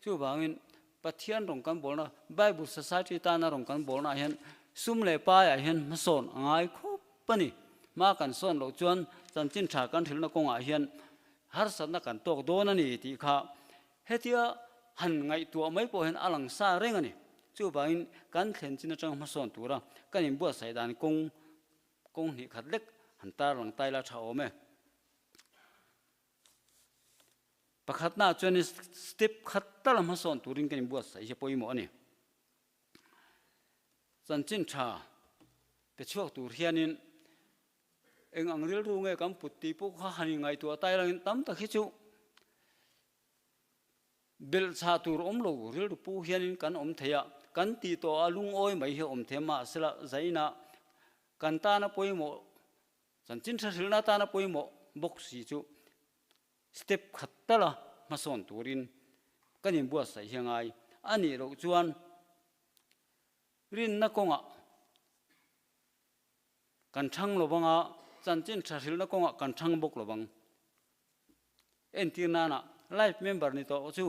Chuvangin Pathian rawng kan bawlna, Bible Society tana rawng kan bawlnaah hian sum leh paiah hian hmasawn a ngai khawp a ni. Hma kan sawn loh chuan chanchin tha kan hrilhna kawngah hian harsatna kan tawk dawn a ni tih kha hetia han ngaihtuah mai pawh hian a lang sa reng a ni. Chuvangin kan thlen chin atanga hmasawn tura kan inbuatsaih dan kawng kawng hnih khat lek han tarlang tai la tha awm e. Pakhatnaah chuan step khat tal a hmasawn turin kan inbuatsaih hi a pawimawh a ni. Chanchin tha pe chhuak tur hianin eng ang rilru nge kan put tih pawh kha han inngaihtuah tai langin tam tak hi chu Belhchhah tur awm lo rilru pu hianin kan awm thei a, kan tih tawh a lungawi mai hi a awm thei a, mahsela zainah kan tana pawimawh, chanchin tha hrilhna tana pawimawh bawk si chu step khat tala hmasawn turin kan inbuatsaih hi a ngai a nih loh chuan rinna kawngah kan thang lo vang a, chanchin tha hrilhna kawngah kan thang bawk lo vang. Entir nana life member ni tawh chu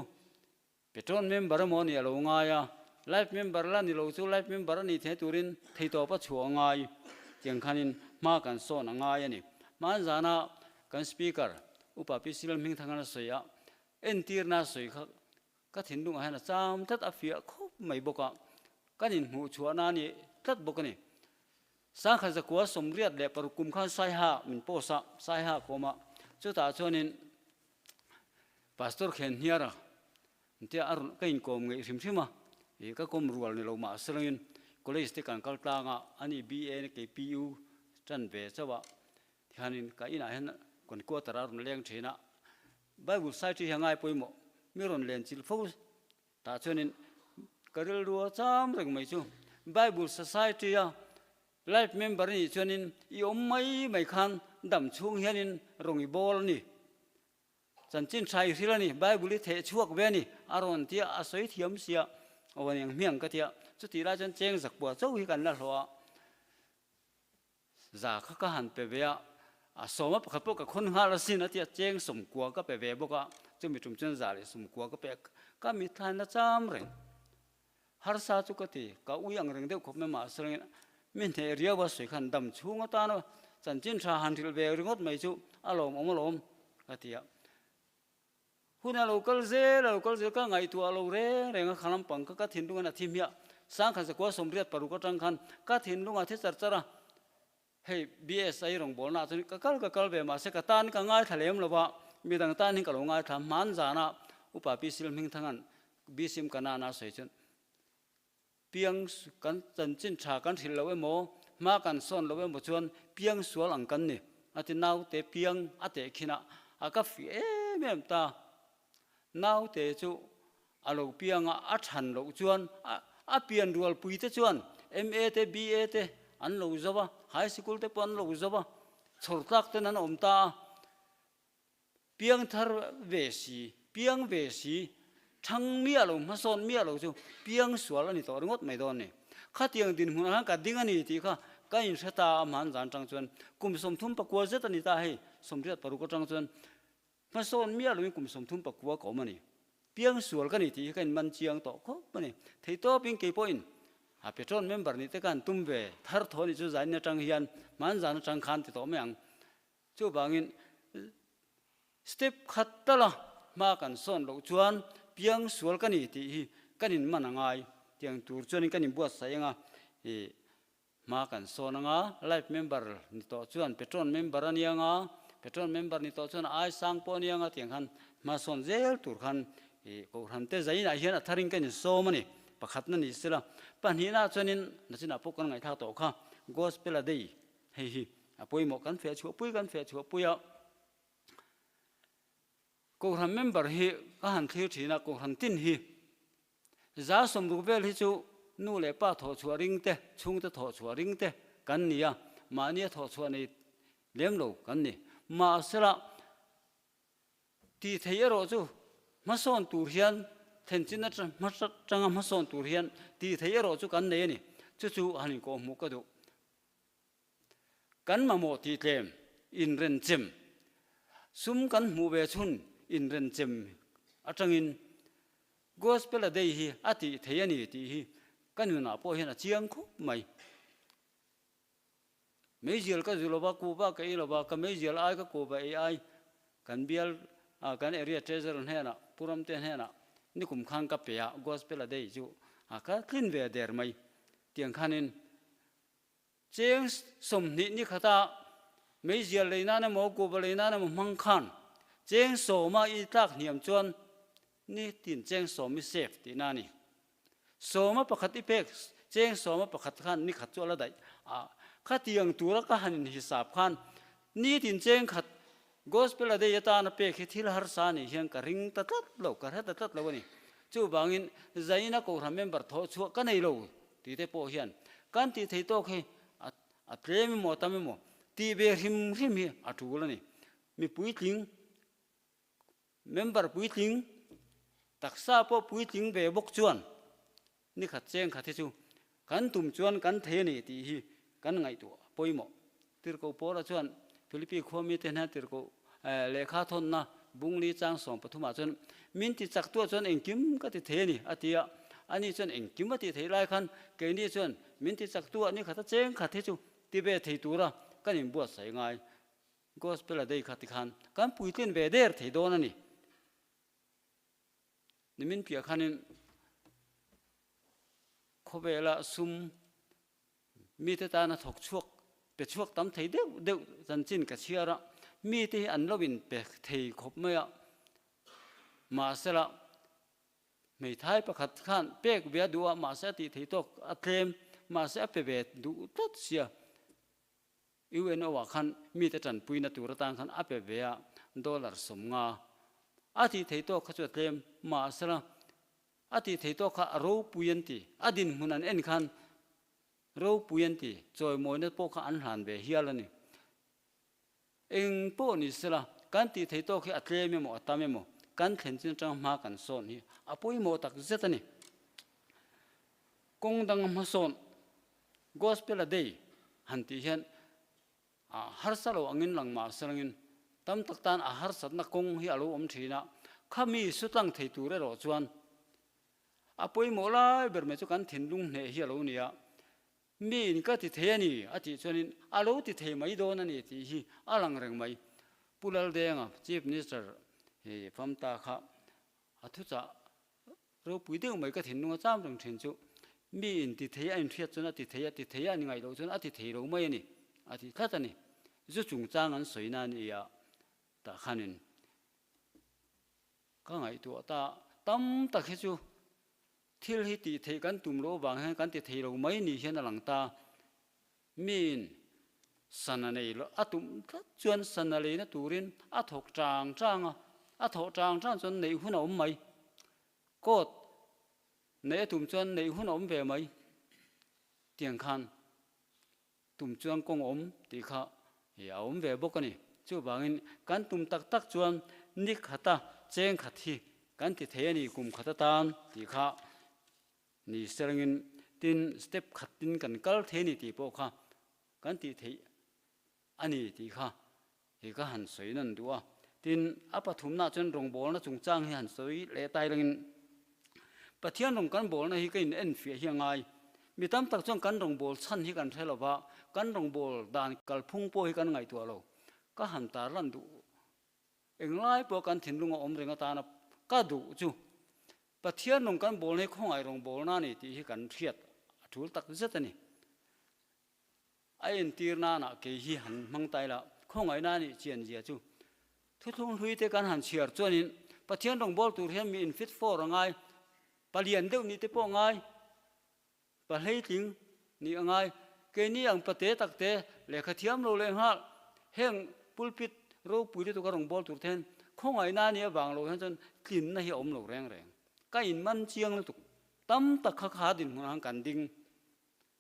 petrol member emaw nih a lo ngai a, life member la ni lo chu life member a nih theih turin theitawp a chhuah a ngai tiang khanin hma kan sawn a ngai a ni. Hmanzana kan speaker Upa Pi Silal Hmingthangana sawi a, entirna sawi kha ka thinlungah hian a cham tlat a fiah khawp mai bawk a, kan inhmuh chhuahna a ni tlat bawk a ni. Sangkhat zakua 86 kum khan Saiha min post a, Saiha ka awm a, chutah chuanin Pastor Khen Hniara tia a rawn ka inkawm ngeih hrim hrim a, ih ka kawm rual ni lo mah selangin college te kan kal tlang a, ani BA ni kei PU tan ve chauh a, tihianin ka inah hian kan quarter a rawn leng thin a, Bible Society hi a ngai pawimawh mi rawn len chilh fo Tah chuanin ka rilru a cham reng mai chu. Bible Society a life member i nih chuanin i awm mai mai khan dam chhung hianin rawng i bawl a ni. Chanchin tha i hril a ni, Bible i theh chhuak ve a ni a rawn tia a sawi thiam sia aw aniang hmiang ka tia. Chutih lai chuan cheng zakpua chauh hi kan la hlawh a. Za kha ka han pe ve a, a sawma pakhat pawh ka khawn nghal asin a ti a, cheng sawmkua ka pe ve bawk a, chumi tum chuan za leh sawmkua ka pe a, ka mithlain a cham reng. Harsa chu ka ti, ka ui ang reng deuh khawp mai mahse rengin mi hneh riau a sawi khan dam chhung atana chanchin tha han hrilh ve ringawt mai chu a lawmawm alawm ka ti a. Hun a lo kal zel, a lo kal zel, ka ngaihtuah lo reng reng a, kha lampang kha ka thinlung in a thi hmiah. Sangkhat zakua 86 atang khan ka thinlung a thi char char a, hei BSI rawngbawlna ah chuan ka kal ka kal ve mahse ka tan ka ngaithla lem lo va, midang tan hin ka lo ngaithla. Hman zana Upa Pi Silhmingthanga'n Bsim Kanaan a sawi chuan Piang kan chanchin tha kan hrilh lo emaw, hma kan sawn lo emaw chuan piang sual ang kan ni. A ti naute piang a teh khin a, a ka fih em em ta. Naute chu a lo piang a, a than loh chuan a pian rualpui te chuan MA te BA te an lo zo a, high sikul te pawh an lo zo a, chhawr tlak ten an awm ta a. Piang thar ve si, piang ve si, thang miah lo, hmasawn miah lo chu piang sual a ni tawh ringawt mai dawn ni. Khatiang dinhmunah khan ka ding a ni tih kha ka inhre ta a hman zan tang chuan kum 39 zet a ni ta hei, 86 atang chuan hmasawn miah loin kum 39 ka awm a ni. Piang sual ka ni tih hi ka inman chiang tawh khawp a ni. Theihtawpin kei pawhin a petrol member nih te ka han tum ve thar thaw a nih chu zanin atang hian hman zan atang khan ti tawh mai ang. Chuvangin step khat tala hma kan sawn loh chuan piang sual ka ni tih hi kan inman a ngai. Tiang tur chuanin kan inbuatsaih anga i hma kan sawn anga life member ni tawh chuan patron member a nia anga patron member ni tawh chuan ai sang pawh a nia anga tiang khan hma sawn zel tur khan i kohhran te zainah hian a tharin kan insawm a ni. Pakhatna ni sela pahnihna chuanin nachinah pawh kan ngaihthlak tawh kha gospel a day Hei hi a pawimawh kan feh chhuahpui kan feh chhuahpui a. Kohhran member hi ka han thlir thin a, kohhran tin hi 60% vel hi chu nu leh pa thawhchhuah ring te, chhungte thawhchhuah ring te kan ni a, mahnia thawhchhuah nei lem lo kan ni. Mahsela tih theih erawh chu hmasawn tur hian thlen chin atang hma hmasawn tur hian tih theih erawh chu kan nei a ni. Chu chu han inkawhhmuh ka duh. Kan mamawh tih tlem inrenchem, sum kan hmuh ve chhun inrenchem atangin Gospel a day hi a tih thei a ni tih hi ka nunah pawh hian a chiang khawp mai. Meizial ka zu lova, kuhva ka ei lova, ka meizial ai ka kuhva ei ai kan bial kan area treasurer hnenah Pu Ramte hnenah nikum khan ka pe a, Gospel a day chu ka tlin ve der mai. Tiang khanin Cheng 20 ni khata meizial lei nan emaw kuhva lei nan emaw hmang khan cheng sawma i tlak hniam chuan ni tin cheng sawm i save tihna a ni. Sawma pakhat i pek cheng sawma pakhat khan ni khat chu a la daih a, khatiang tura ka han inhisap khan ni tin cheng khat Gospel a day atana pek hi thil harsa nih hian ka ring ta tlat lo, ka hre ta tlat lo a ni. Chuvangin Zaina Kohhran member thawh chhuah ka nei lo tih te pawh hian kan tih thei tawk hi a tlem emaw a tam emaw tih ve hrim hrim hi a tul a ni. Mi puitling, member puitling, taksa pawh puitling ve bawk chuan ni khat cheng khat hi chu kan tum chuan kan thei a ni tih hi kan ngaihtuah pawimawh. Tirhkoh Paula chuan Philippi khua mite hna tirhkoh lehkha thawnna bungli chang 13 ah chuan min ti chak tuah chuan engkim ka ti thei a ni a ti a. Ani chuan engkim a tih theih lai khan keini chuan min ti chak tuah ni khat a cheng khat hi chu ti ve thei tura kan inbuatsaih ngai. Gospel a dei kha tikhan kan puitlin ve der thei dawn a ni. Nimin piah khanin khawvela sum mite tana thawk chhuak pe chhuak tam thei deuh deuh chanchin ka chhiar a, mite hi an lo in pe thei khawp mai a, mahsela hmeithai pakhat khan pek ve a duh a, mahse a tih thei tawk a tlem, mahse a pe ve duh tlat sia. UNO ah khan mite tanpuina tur atan khan a pe ve a, dollar 50 a tih thei tawk kha chu a tlem, mahsela a tih thei tawk kha a ropui an ti, a dinhmun an en khan ropui an ti, chawimawina pawh kha an hlan ve hial a ni. Eng pawh ni sela, kan tih thei tawk hi a tlem emaw a tam emaw, kan thlen chin atanga hma kan sawn hi a pawimawh tak zet a ni. Kawng dang hmasawn Gospel a day han tih hian a harsa lo angin lang mah selangin tam tak tan a harsatna kawng hi a lo awm thin a, khami sutlang thei tur erawh chuan a pawimawh lai ber mai chu kan thinlung hneh hi a lo ni a, mi in ka ti thei a ni a tih chuanin a lo ti thei mai dawn a ni tih hi a lang reng mai. Pu Laldenga Chief Minister hi famta kha a thuchah Ropui deuh mai ka thinlung a cham reng thin chu mi in ti thei a inhriat chuan a ti thei a, ti thei a ni ngaih loh chuan a ti thei lo mai a ni, a ti tlat a ni. Zu chungchang an sawi na ni a tah khanin ka ngaihtuah ta tam tak hi chu thil hi tih theih kan tum loh avang hian kan ti thei lo mai ni hian a lang ta. Miin sana nei lo a tum tlat chuan sana leina turin a thawk chang chang a, a thawh chang chang chuan neih hun a awm mai. Coat neih a tum chuan neih hun a awm ve mai. Tiang khan tum chuan kawng a awm tih kha a awm ve bawk a ni. Chuvangin kan tum tak tak chuan ni khata cheng khat hi kan ti thei a ni kum khat atan tih kha Ni serangin tin step khat tin kan kal thei a ni tih pawh kha kan tih theih a ni tih kha hi ka han sawi nawn duh a. Tin, a pathumnaah chuan rawngbawlna chungchang hi han sawi leh tai rengin Pathian rawng kan bawlna hi ka in enfiah hi a ngai. Mi tam tak chuan kan rawngbâwl chhan hi kan hre lo va, kan rawngbâwl dan kalphung pawh hi kan ngaihtuah lo. Ka han tarlan duh Englai pawh kan thinlung a awm reng atana ka duh chu Pathian rawng kan bawlna hi khawngaih rawng bawlna a ni tih hi kan hriat a tul tak zet a ni. A entir nanah kei hi han hmang ta ila, khawngaihna a nih chian zia chu thuthlung hlui te kan han chhiar chuanin Pathian rawng bawl tur hian mi infit for a ngai, palian deuh nih te pawh a ngai, Pa hleitling nih a ngai. Keini ang pate takte lehkha thiam lo leh nghal heng pulpit ropui lutuk a rawn bawl tur te hian Khawngaihna a nih avang lo hian chuan tlinna hi a awm lo reng reng. Ka inman chiang lutuk. Tam tak kha kha dinhmunah khan kan ding.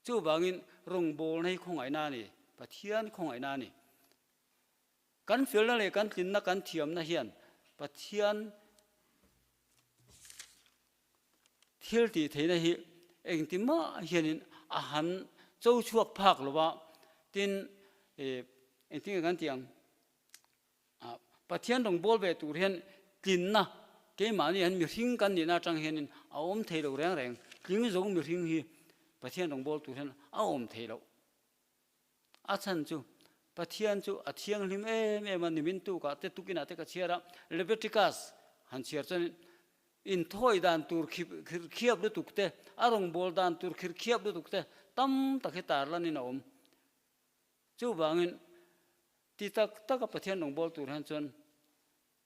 Chuvangin rawngbawlna hi khawngaihna a ni, Pathian khawngaihna a ni. Kan felna leh kan tlinna kan thiamna hian Pathian thil tih theihna hi engti mah hianin a han cho chhuak phak lo va, tin engtin nge kan tih ang? Pathian rawngbâwl ve tur hian tlinna keimahni hian mihring kan nihna aṭang hianin a awm thei lo reng reng. Tling zo mihring hi Pathian rawngbâwl tur hian a awm thei loh. A chhan chu Pathian chu a thianghlim em em a, nimin tukah te tukinah te ka chhiar a, Leviticus han chhiar chuanin inthawi dan tur khirkhiap lutuk te, a rawngbâwl dan tur khirkhiap lutuk te tam tak hi tarlanin a awm. Chuvangin, ti tak taka Pathian rawngbâwl tur hian chuan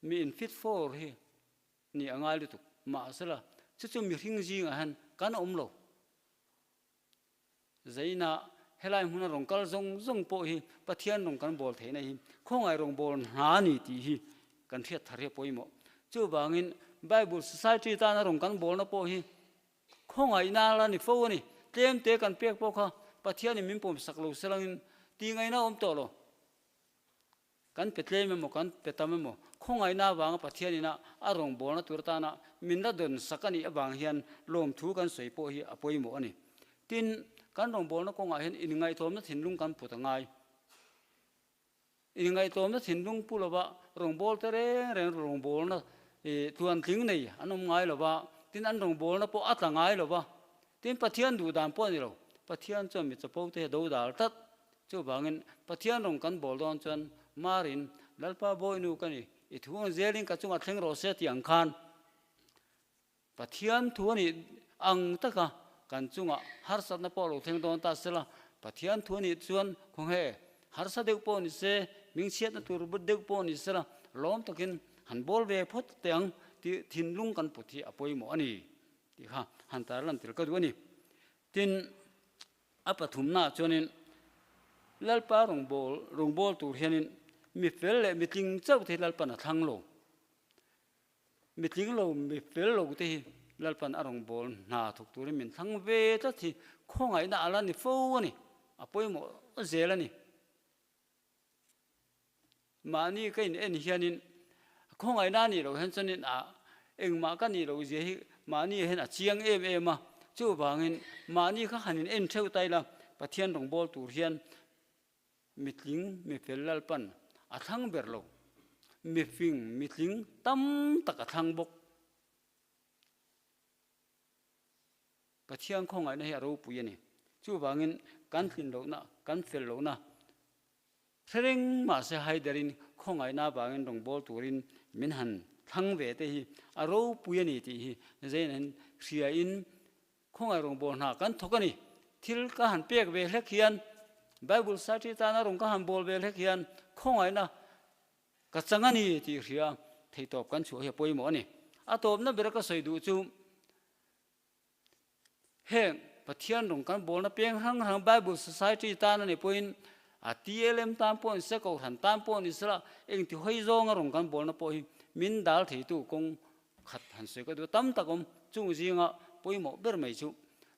mi infit for hi ni a ngai lutuk. Mahsela, chu chu mihring zingah hian kan awm lo. Zaina, helai hmuna rawn kal zawng zawng pawh hi Pathian rawn kan bawl theihna hi khawngaih rawngbâwl hna a ni tih hi kan hriat thar hi a pawimawh. Chuvangin, Bible Society tana rawn kan bâwlna pawh hi Khawngaihna la ni fo a ni. Tlemte kan pek pawh kha Pathianin min pawmsak lo se langin tih ngaihna a awm tawh lo. Kan pe tlem emaw kan pe tam emaw khawngaihna avanga Pathianin a a rawngbawlna tur atana min la dawn sak a nih avang hian lawmthu kan sawi pawh hi a pawimawh a ni. Tin, kan rawngbawlna kawngah hian inngaihtlawmna thinlung kan put a ngai. Inngaihtlawmna thinlung pu lova rawngbâwl te reng reng rawngbâwlna tluantling nei an awm ngai lova, tin an rawngbâwlna pawh a tla ngai lova, tin Pathian duh dan pawh a ni lo. Pathian chuan mi chapo te hi a do dal tlat. Chuvangin Pathian rawng kan bâwl dawn chuan Marin, Lalpa Bawinu ka ni, i thu ang zelin ka chungah thleng rawh se tih ang khan Pathian thu a nih ang taka kan chungah harsatna pawh lo thleng dawn ta sela, Pathian thu a nih chuan khawnge harsa deuh pawh ni se, hmingchhiatna tur deuh pawh ni sela, lawm takin han bawl ve phawt teh ang tih thinlung kan put hi a pawimawh a ni tih kha han tar lan tel ka duh a ni. Tin, a pathumnaah chuanin Lalpa rawngbâwl rawngbâwl tur hianin mi fel leh mi tling chauh te hi Lalpan a thlang lo. Mi tling lo, mi fel lo te hi Lalpan a rawngbâwl hna thawk turin min thlang ve tlat hi khawngaihna a la ni fo a ni, a pawimawh zel a ni. Mahni ka in en hianin khawngaihna a nih loh hian chuanin a engmah ka nih loh zia hi mahni hian a chiang em em a, chuvangin mahni kha han in en theuh ta ila Pathian rawngbâwl tur hian Mitling, mifel Lalpan a thlang ber lo. Mifing, mitling tam tak a thlang bawk. Pathian khawngaihna hi a ropui a ni. Chuvangin kan tlin lohna, kan fel lohna hre reng mahse haiderin khawngaihna avangin rawngbâwl turin min han thlang ve te hi a ropui a ni tih hi Zaina'n hriain Khawngaih rawngbâwl hna kan thawk a ni. Thil ka han pek ve hlek hian, Bible Society tana rawn ka han bawl ve hlek hian khawngaihna ka chang a ni tih hria theihtawp kan chhuah hi a pawimawh a ni. A tawpna bera ka sawi duh chu heng Pathian rawn kan bawlna peng hrang hrang Bible Society tan a nih pawhin a TLM tan pawh ni se, Kohhran tan pawh ni sela engti hawi zawnga rawn kan bawlna pawh hi min dal theitu kawng Khat han sawi ka duh tam tak awm, chung zinga pawimawh ber mai chu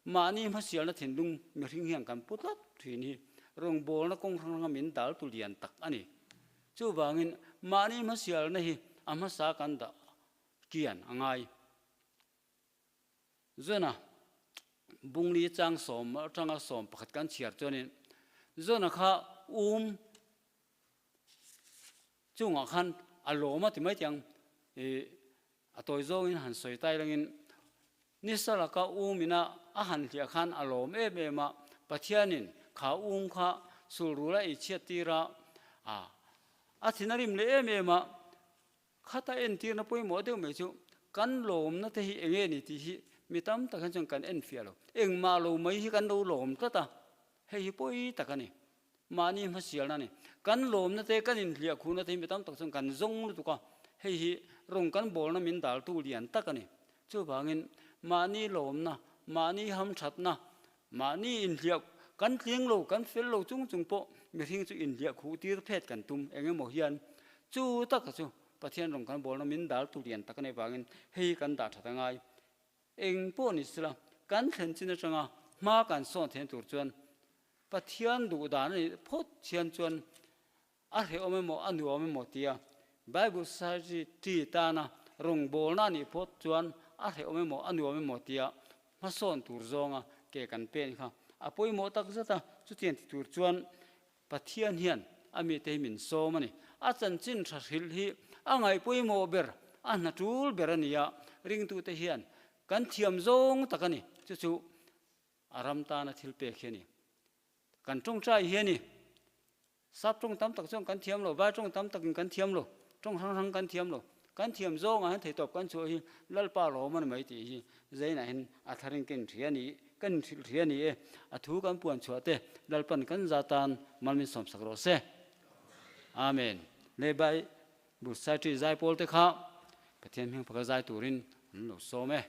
mahni hmasialna thinlung mihring hian kan pu tlat thin hi rawngbawlna kawng hrang hranga min dal tu lian tak a ni. Chuvangin mahni hmasialna hi a hmasa kan dah kian a ngai. Zona Bungli chang sawm atanga 11 kan chhiar chuanin Zona kha um Chungah khan a lawm a ti mai tiang i a tawi zawngin han sawi tai langin nisa laka um ina a han hliah khan a lawm em em a, Pathianin kha um kha sulrul a eichhiat tir a, a thin a rim leh em em a, khata entirna pawimawh deuh mai chu kan lawmna te hi eng nge ni tih hi mi tam tak hian chuan kan enfiah lo, engmah lo mai hi kan lo lawm tlat a, hei hi pawi tak a ni. Mahni hmasialna a ni. Kan lawmna te, kan inhliah khuhna te hi mi tam tak chuan kan zawng lutuk a, hei hi rawng kan bawlna min daltu lian tak a ni. Chuvangin mahni lawmna, mahni hamthatna, mahni inhliah kan tling lo, kan fel lo chung chung pawh mihring chu inhliah khuh tir phet kan tum eng emaw hian chu taka chu. Pathian rawng kan bawlna min dal tu lian tak a nih vangin hei hi kan dah that a ngai. Eng pawh ni sela, kan thlen chin atanga hma kan sawn theihna tur chuan Pathian duh dan a nih phawt hian chuan a hrehawm emaw a nuam emaw tia Bible Society tana rawngbawlna a nih phawt chuan a hrehawm emaw a nuam emaw tia hmasawn tur zawnga ke kan pen kha a pawimawh tak zet a, chutiang ti tur chuan Pathian hian a mite hi min sawm a ni. A chanchin tha hrilh hi a ngaihpawimawh ber, a hna tul ber a ni a, ringtute hian kan thiam zawng tak a ni. Chu chu a ram tana thil pek hi a ni. Kan tawngtai hi a ni. Sap tawng tam tak chuan kan thiam lo, vai tawng tam takin kan thiam lo, tawng hrang hrang kan thiam lo. Kan thiam zawngah hian theitawp kan chhuah hi Lalpa lawm a ni mai tih hi Zainah hian a tharin ka inhria a ni, ka inhrilh hria a ni e. A thu kan puan chhuah te Lalpan kan za tan mal min sawmsak rawh se. Amen. Le Bai Society zaipawl te kha Pathian hming phaka zai turin an lo sawm e.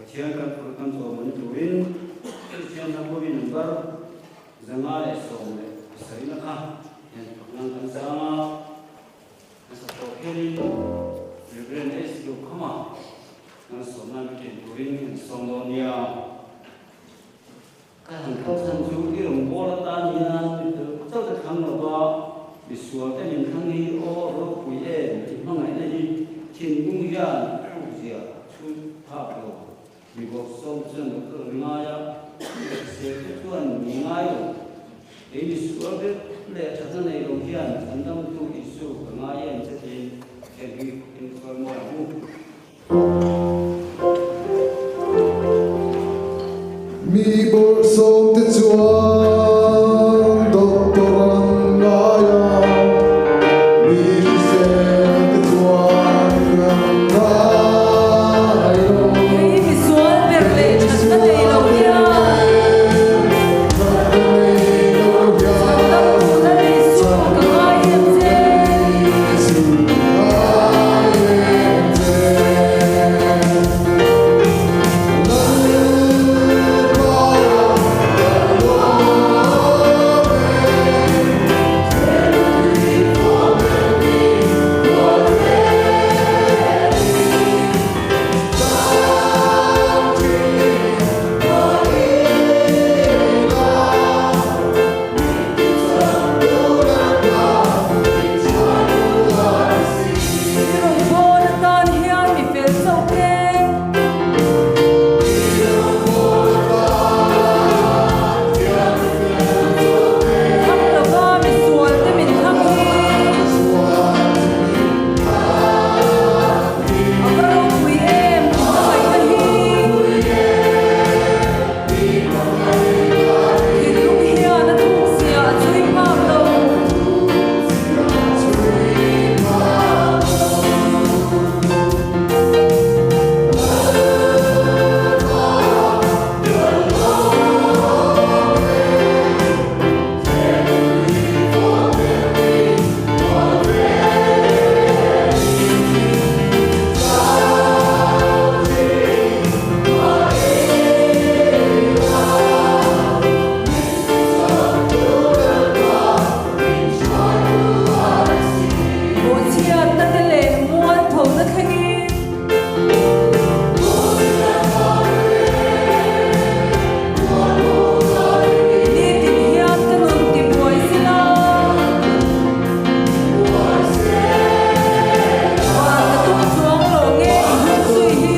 Pathian kan phur kan chawm an turin Kristian ram pawhin number 517 na kha hian fakna kan sang a. Kan sak tawh hianin Reverend S. Lukhama kan sawmna min ṭhen turin kan sawm dawn nia. Ka han kal chhan chu i rawn bawl atan hian mi fel chauh te thlang lova misual te min thlang hi aw ropui em i hmangaihna hi thinlung hian a zia chhut phak lo. Mi bawrhsawm te chuan doctor an ngai a, mi hrisel te chuan mi ngai lo. Kei misual ber leh thatna nei lo hian chhandamtu Isu ka ngai em che tiin Pathian hi in sawi mawi ang u. Mi bawrhsawm te chuan doctor an ngai a, mi hrisel te chuan an ngai lo. Kei misual ber leh thatna nei lo hian chhandamtu Lal Isu ka ngai em che. I rawngbâwl atan hian mi fel chauh te. Thlang lova mi sual te min thlang hi. A va ropui em i hmangaihna hi. Thinlung hian a thuk zia a chhui phak lo. Bawhchhiatna te leh mualthona thlengin. Nitin hian ka nun ti buai sila. Van ka tum chuang lo nge i hun zui hi.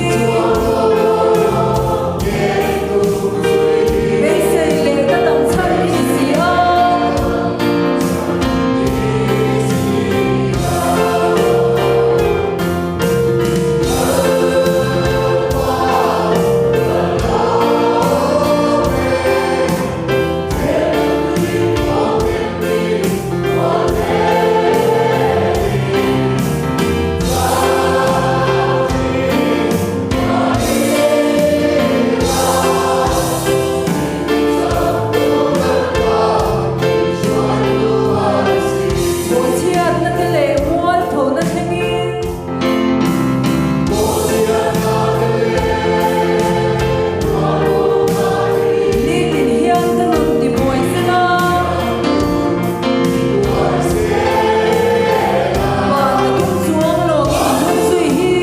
Beisei leh ka dam chhan i ni si a. Bawhchhiatna te leh mualthona thlengin. Nitin hian ka nun ti buai sela. Van ka tum chuang lawngin i hnung zui hi.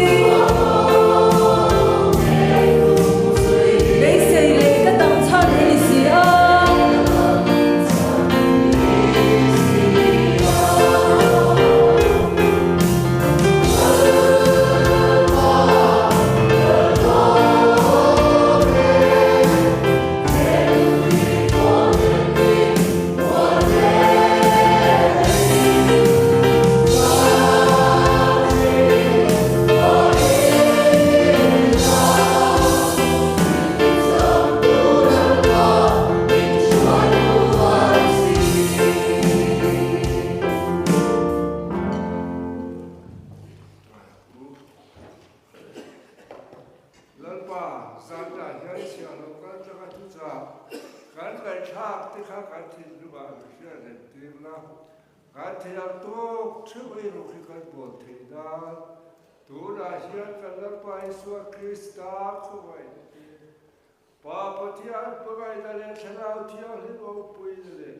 Beisei leh ka dam chhan i ni si a. Lalpa, zantah hian chhiah lo kal tlanga thuchah kan ngaihthlak te kha kan thinlungah an hriat reng tir la, kan thei ang tawk theuh ei rawk hi kan bawl thei nan. Tunah hian kan Lalpa Isua Krista khawngaihna te, Pa Pathian hmangaihna leh Thlarau Thianghlim awmpuina leh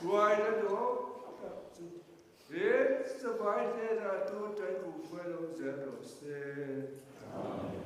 hruaina duhawm tak chu he savai hnenah tun ṭai kum hruai lo zel rawh se. Amen.